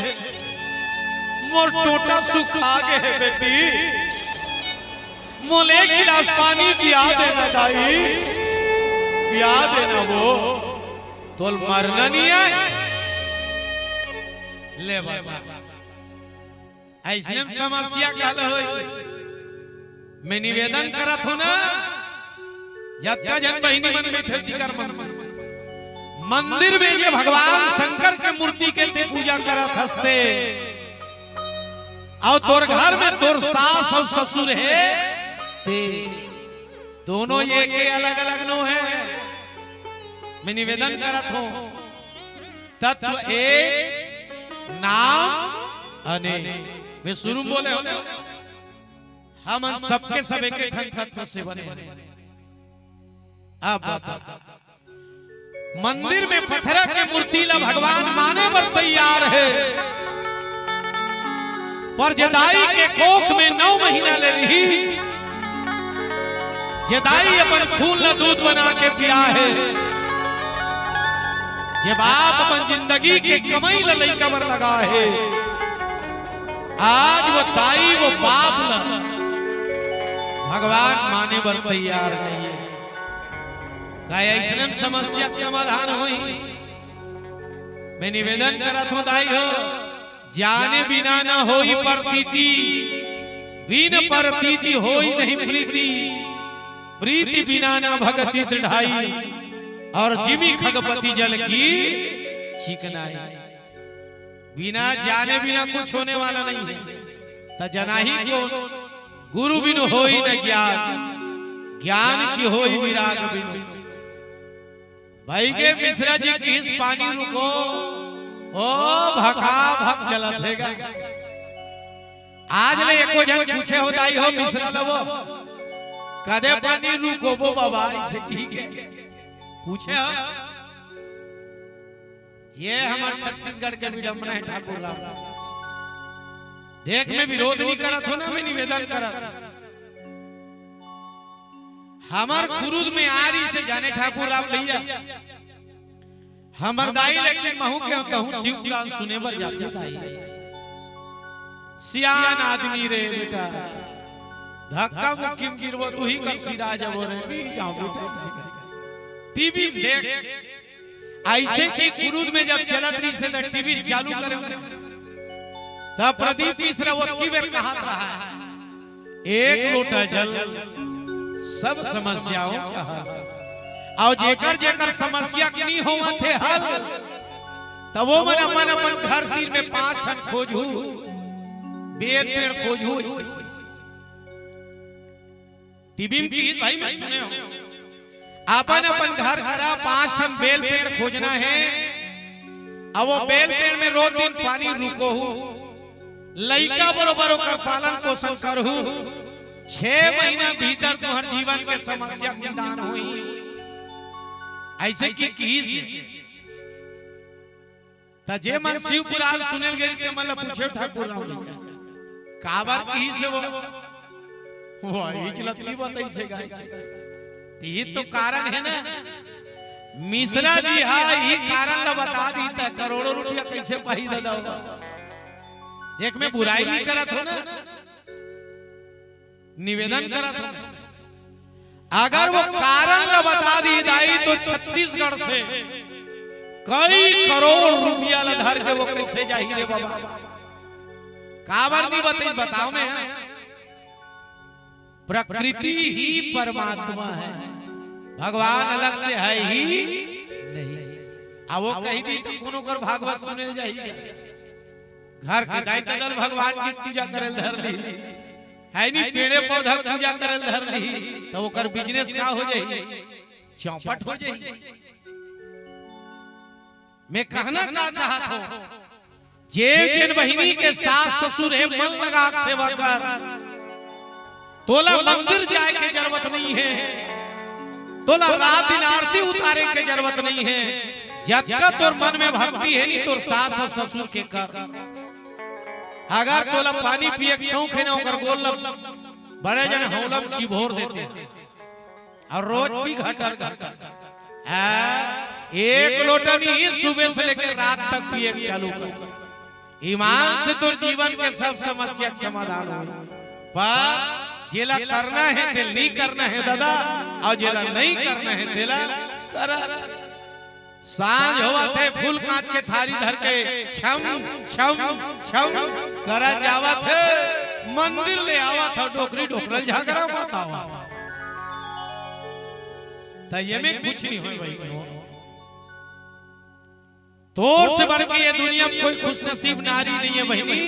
"मोर टोटा सुखा गे हे बेटी, मोला एक गिलास पानी पिया देना दाई, पिया देना वो, तोल मरना नहीं हे।" ले बाबा, अइसने म समस्या हल होही। मैं निवेदन करत हों ना, जतका झन बहिनी मन बइठे तिकर मन से, मंदिर में जे भगवान शंकर के मूर्ति के ते पूजा करत हस ते, अउ तोर घर में तोर सास अउ ससुर हे, ते दोनों एके अलग-अलग नो हे। मैं निवेदन करत हों, तत्व एक, नाम अनेक। मैं शुरू म बोले हों ना, हमन सबके सब एके ठन तत्व से बने हन। अब मंदिर में पथरा के मूर्ति ला भगवान माने बर तैयार हे, पर जे दाई के कोख में नौ महीना ले रिहिस, जे दाई अपन खून ला दूध बना के पिया हे, जे बाप अपन जिंदगी के कमई ला लइका बर लगा हे, आज वो दाई, वो बाप ला भगवान माने बर तैयार नहीं हे। का अइसने म समस्या के समाधान होही? मैं निवेदन करत हों दाई हो, जाने बिना न होई परतीति, बिन परतीति होई नहीं प्रीति, प्रीति बिना न भगति दृढ़ाई, अउ जिमि खगपति जल की चिकनाई। बिना जाने बिना कुछ होने वाला नहीं हे। त जनाही कोन? गुरु बिनु होई न ज्ञान, ज्ञान की होई विराग बिनु। भइगे मिश्रा जी किहिस पानी रुको, ओ भका भक चलत हे गा। आज ले एको झन पूछे हो दाई हो मिश्रा ल वो, "कदे पानी रुकोबो बाबा?" अइसे कहि के पूछे हो? ये हमर छत्तीसगढ़ के विडंबना हे ठाकुर राम। देख, मैं विरोध नहीं करत हों ना, मैं निवेदन करत हों। हमर खुरुद में आ रिहिसे जाने ठाकुर राम भइया, हमर दाई लेकिन महूं के कहूं शिव पुराण सुने बर जाते दाई। सियान आदमी रे बेटा, धक्का मुक्की म गिरबो तुही कर सिरा जबो रे, नहीं जाओ बेटा। टीवी देख, अइसे कि खुरुद में जब चलत रिहिसे त टीवी चालू करे, त प्रदीप मिश्रा ओतकी बेर कहत रहा, "एक लोटा जल सब समस्याओं का हल।" अउ जेकर जेकर समस्या के नी होवत हे हल, त वो मन अपन अपन घर तीर में पांच ठन खोजहू, बेल पेड़ खोजहू। टीवी म किहिस भाई, मैं सुने हों, अपन अपन घर करा पांच ठन बेल पेड़ खोजना हे, अउ वो बेल पेड़ में रोज दिन पानी रुकोहू, लइका बरोबर ओकर पालन पोषण करहू, छह महीना भीतर तुंहर जीवन के समस्या निदान होही। अइसे कि किहिस त जे मन शिव पुराण सुने ल गे रिहिस, ते मन ल पूछे ठाकुर राम भइया, काबर किहिसे वो? वो इही चलत नहीं बताइसे गा। इही तो कारण हे ना। मिश्रा जी हा इही कारण ल बता दिही त करोड़ों रुपया कइसे पाही दादा? देख, मैं बुराई नहीं करत हों ना। निवेदन करत हों, अगर वो कारण ल बता दिही दाई, तो छत्तीसगढ़ से कई करोड़ रुपया ल धर के वो कइसे जाही रे बाबा? काबर नहीं बताइस, बताओ मैं। प्रकृति ही परमात्मा हे, भगवान अलग से हे ही नहीं। अब वो कहि दिही त कोनो कर भागवत सुने ल जाही, घर के दाई ददा ल भगवान की पूजा करे ल धर लिही। है नी, पेड़े पौधा पूजा करे ल धर लिही, त ओकर बिजनेस का हो जाही? चौपट हो जाही। मैं कहना का चाहत हूँ, जे जेन बहिनी के सास ससुर हे, मन लगा के सेवा कर। तोला मंदिर जाए के जरूरत नहीं हे, तोला रात दिन आरती उतारे के जरूरत नहीं हे। जतका तोर मन में भक्ति हे नी, तोर सास अउ ससुर के कर। अगर तोला पानी पिए के शौक हे ना, ओकर गोड़ ल बड़े जन हौलम चिभोर देते हैं। अउ रोज भी घटर घटर। हाँ, एक लोटा नहीं, सुबह से लेके रात तक पिए के चालू कर। ईमान से तोर जीवन के सब समस्या के समाधान हो। पर जेला करना हे, तेला नहीं करना हे दादा, अउ जेला नहीं करना हे, तेला करा। सांझ होवत हे, फूल कांच के थारी धर के छम छम छम करा जावत हे, मंदिर ले आवत हे, डोकरी डोकरल झगरा मत आवा। त ये में कुछ नहीं होय भाई। तोर से बढ़ के ये दुनिया में कोई खुशनसीब नारी नहीं है बहिनी।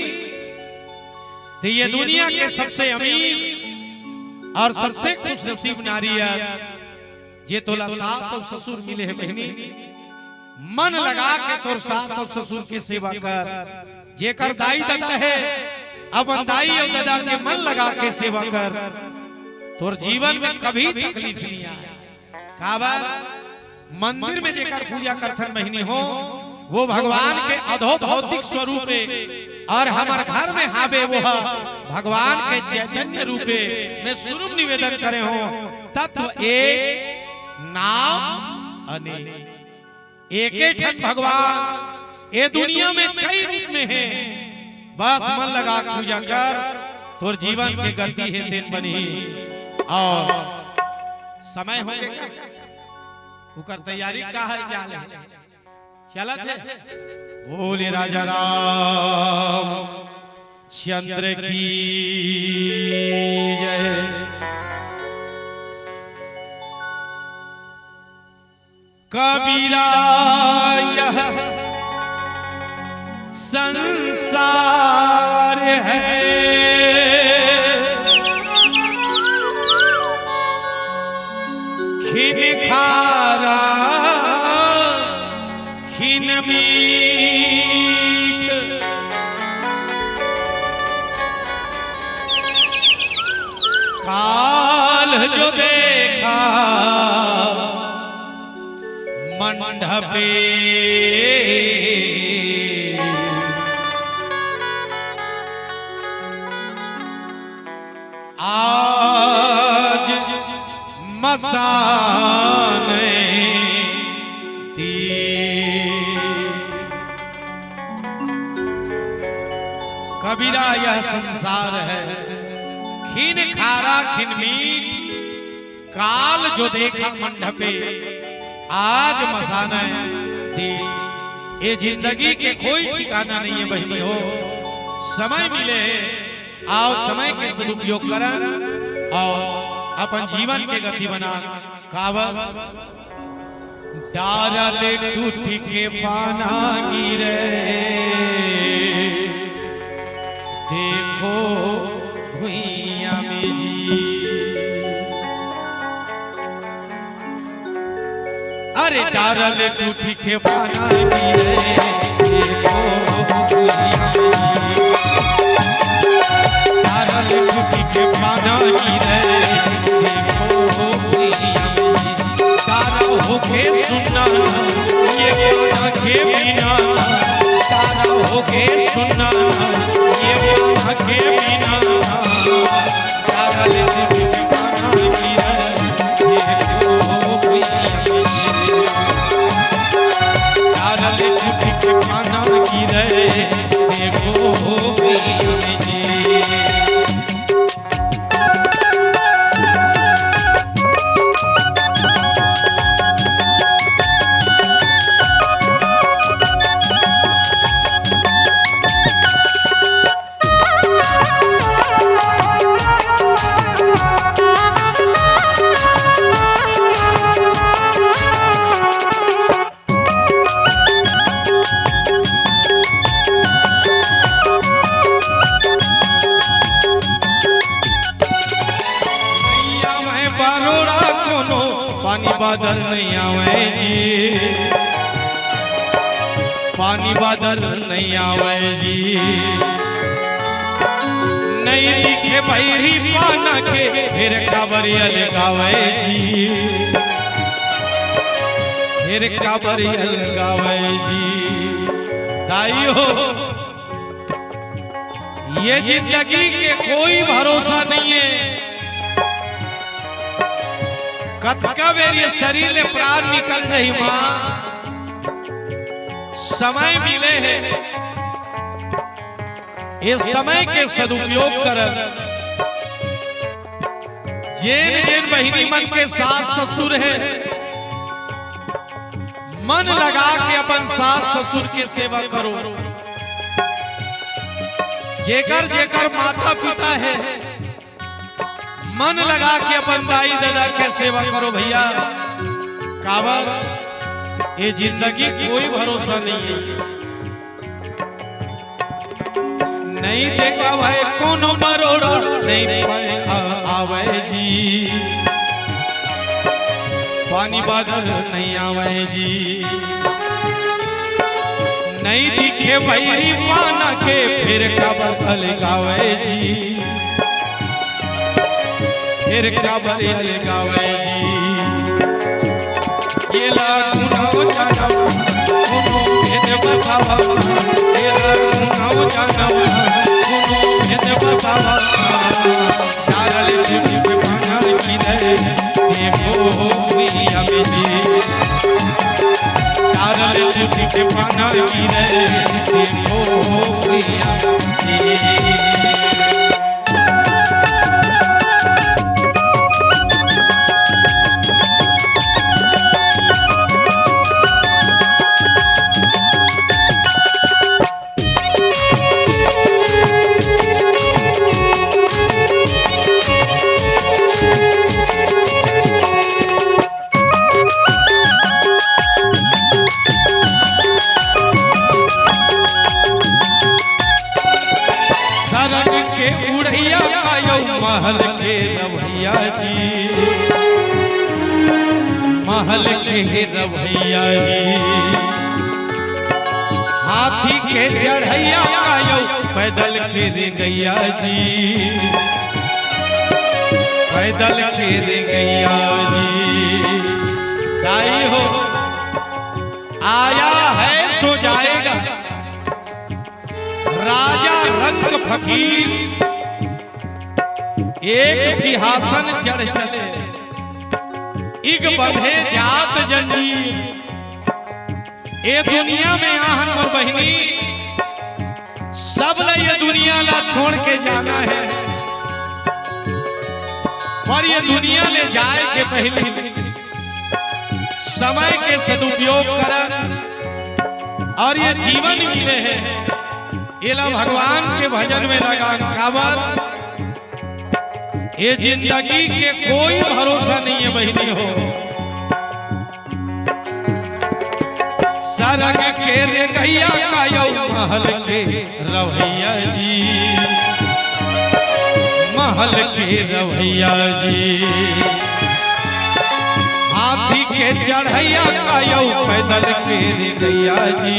त ये दुनिया के सबसे अमीर अउ सबसे खुशनसीब नारी हे, जे तोला सास अउ ससुर मिले हे बहिनी। मन लगा के तोर सास अउ ससुर के सेवा कर। जेकर दाई ददा हे, अपन दाई अउ ददा के मन लगा के सेवा कर। तोर जीवन में कभी तकलीफ नहीं आए। काबर? मंदिर में जेकर पूजा करथन बहिनी हो, वो भगवान के अधो भौतिक स्वरूप हे अउ हमर घर में हावे वो ह भगवान के चैतन्य रूप हे। मैं शुरू में निवेदन करे हो, तत्व एक, नाम अनेक। एके ठन भगवान ए दुनिया में कई रूप में हे। बस मन लगा के पूजा कर, तोर जीवन के गति हे तेन बनही। अउ समय हो गे का? ओकर तैयारी का हाल चाल हे? चलत हे? बोले राजा राम चंद्र की जय। कबीरा यह संसार है, खिन खारा खिन मीठ। काल जो देखा मंडपे, आज मसान ती। कबीरा यह संसार है, खिन खारा खिन मीठ, काल जो देखा मंडपे, आज मसान ती। ये जिंदगी के कोई ठिकाना नहीं है बहिनी हो, समय मिले हे, अउ समय के सदुपयोग करन अउ अपन जीवन के गति बनान। काबर? डारा ले टूट के पाना गिरे, देखो भुइयां में जी। अरे डारा ले टूट के पाना गिरे, देखो भुइयां में जी। डारा ले टूट के पाना गिरे, देखो भुइयां में जी। सारा होके सुनना, ये पाना के बिना। सारा होके सुनना, ये पाना के बिना। सारा ले टूट के पाना गिरे, देखो भुइयां में जी। सारा ले टूट के पाना गिरे, देखो भुइयां में जी। पानी बादर नइ आवय जी, नइ दिखे भैरी पाना के, फेर काबर अलगावय जी, फेर काबर अलगावय जी। दाई हो, ये जिंदगी के कोई भरोसा नइ हे, कतका बेर ये शरीर ले प्राण निकल जाही माँ, समय मिले हे, ये समय के सदुपयोग करन। जेन जेन बहिनी मन के सास ससुर हे, मन लगा के अपन सास ससुर के सेवा करो। जेकर जेकर माता पिता हे, मन लगा के अपन दाई ददा के सेवा करो भैया। काबर, ये जिंदगी कोई भरोसा नइ हे। नइ देखा भाई कोनो मरोड़ा, नइ पर आ-, आवय जी, पानी बादर नइ आवय जी, नइ दिखे भैरी पाना के, फेर काबर अलगावय जी, फेर काबर अलगावय जी। एला कोनो जनम कोनो भेद बतावा, एला कोनो जनम कोनो भेद बतावा। डारल टिप पाना की रे, देखो भैया जी। डारल टिप पाना की रे, देखो भैया जी। सरग के उड़ैया कायो महल के रवैया जी, महल के रवैया जी, हाथी के चढ़ैया कायो पैदल के रेंगैया जी, पैदल के रेंगैया जी। दाई हो, आया है सो जाएगा। राजा रंग फकीर एक सिंहासन चढ़ चले, इग बंधे जात जंजीर। ए दुनिया में आहन मोर बहिनी, सब ल ये दुनिया ला छोड़ के जाना हे, पर ये दुनिया ले जाए के पहली समय के सदुपयोग करन अउ ये जीवन मिले हे, एला भगवान के भजन में लगान। काबर, ये जिंदगी के कोई भरोसा नइ हे बहिनी हो। सरग के रेंगैया कायो महल के रवैया जी, महल के रवैया जी, हाथी के चढ़ैया कायो पैदल के रेंगैया जी,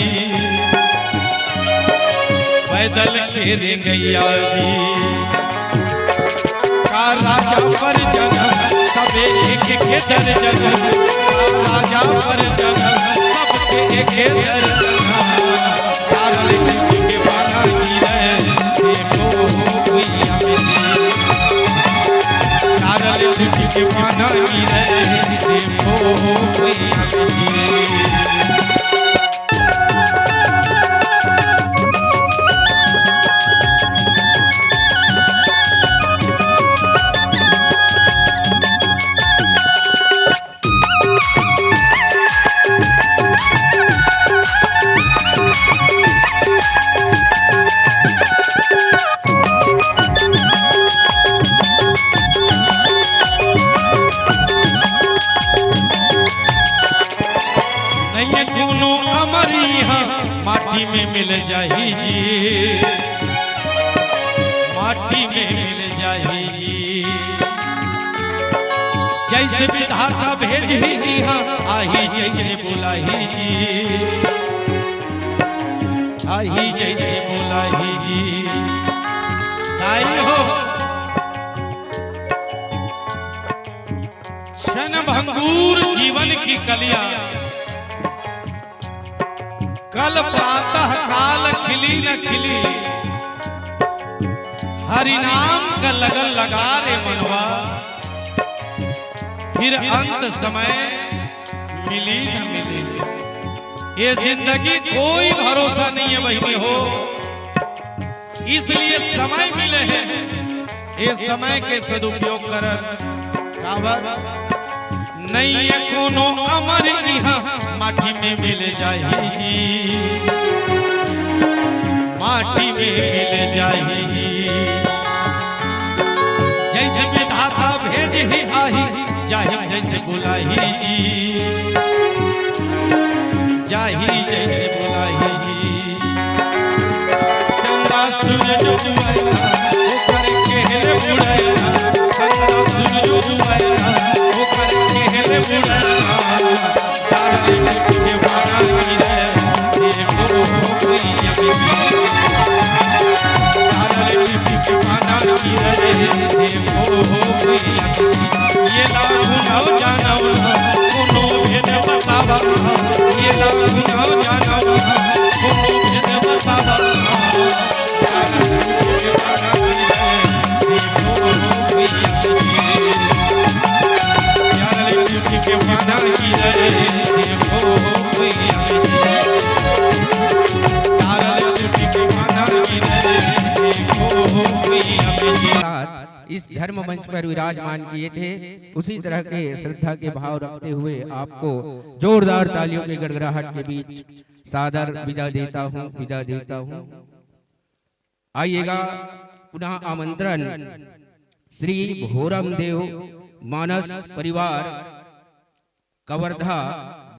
पैदल के रेंगैया जी। का राजा पर जनम सबे एक के दर्जन, का राजा पर जनम सबके एक दर्जन। तारल टूट के पाना गिरे, देखो भैया जी। तारल टूट के पाना गिरे, देखो भैया जी। नइये कोनो अमर इहाँ, माटी में मिल जाही जी, माटी में मिल जाही जी। जइसे विधाता भेजही इहाँ, आही जइसे बुलाही जी। ताही जैसे बोलाही जी। ताही हो। क्षण भंगुर जीवन की कलियां, कल प्रातः काल खिली न खिली, हरि नाम का लगन लगा रे मनवा, फिर अंत समय मिली न मिली। ये जिंदगी कोई भरोसा नहीं है बहिनी हो, इसलिए समय मिले है, ये समय के सदुपयोग करन। काबर? नहीं है कोनो अमर इहाँ, माटी में मिल जाही जी, माटी में मिल जाही जी। जैसे विधाता भेजही आही, जाही जैसे बुलाही जी, जाही जैसे बुलाही जी। चंदा सूरज उगैया, ओकर केहले बुड़ैया। चंदा सूरज उगैया, ओकर केहले बुड़ैया। तारा लिपि के पाना गिरे, देखो कोई अभी। तारा लिपि के पाना गिरे, देखो कोई अभी। ये लाखुन जानव ना, कोनो भेद बतावा ना। ये लाखुन जानव ना, कोनो भेद बतावा ना। साथ इस धर्म मंच पर विराजमान किए थे, उसी तरह के श्रद्धा के भाव रखते हुए आपको जोरदार तालियों के गड़गड़ाहट के बीच सादर विदा देता हूँ, विदा देता हूँ। आइएगा, पुनः आमंत्रण श्री भोरम देव मानस परिवार कवर्धा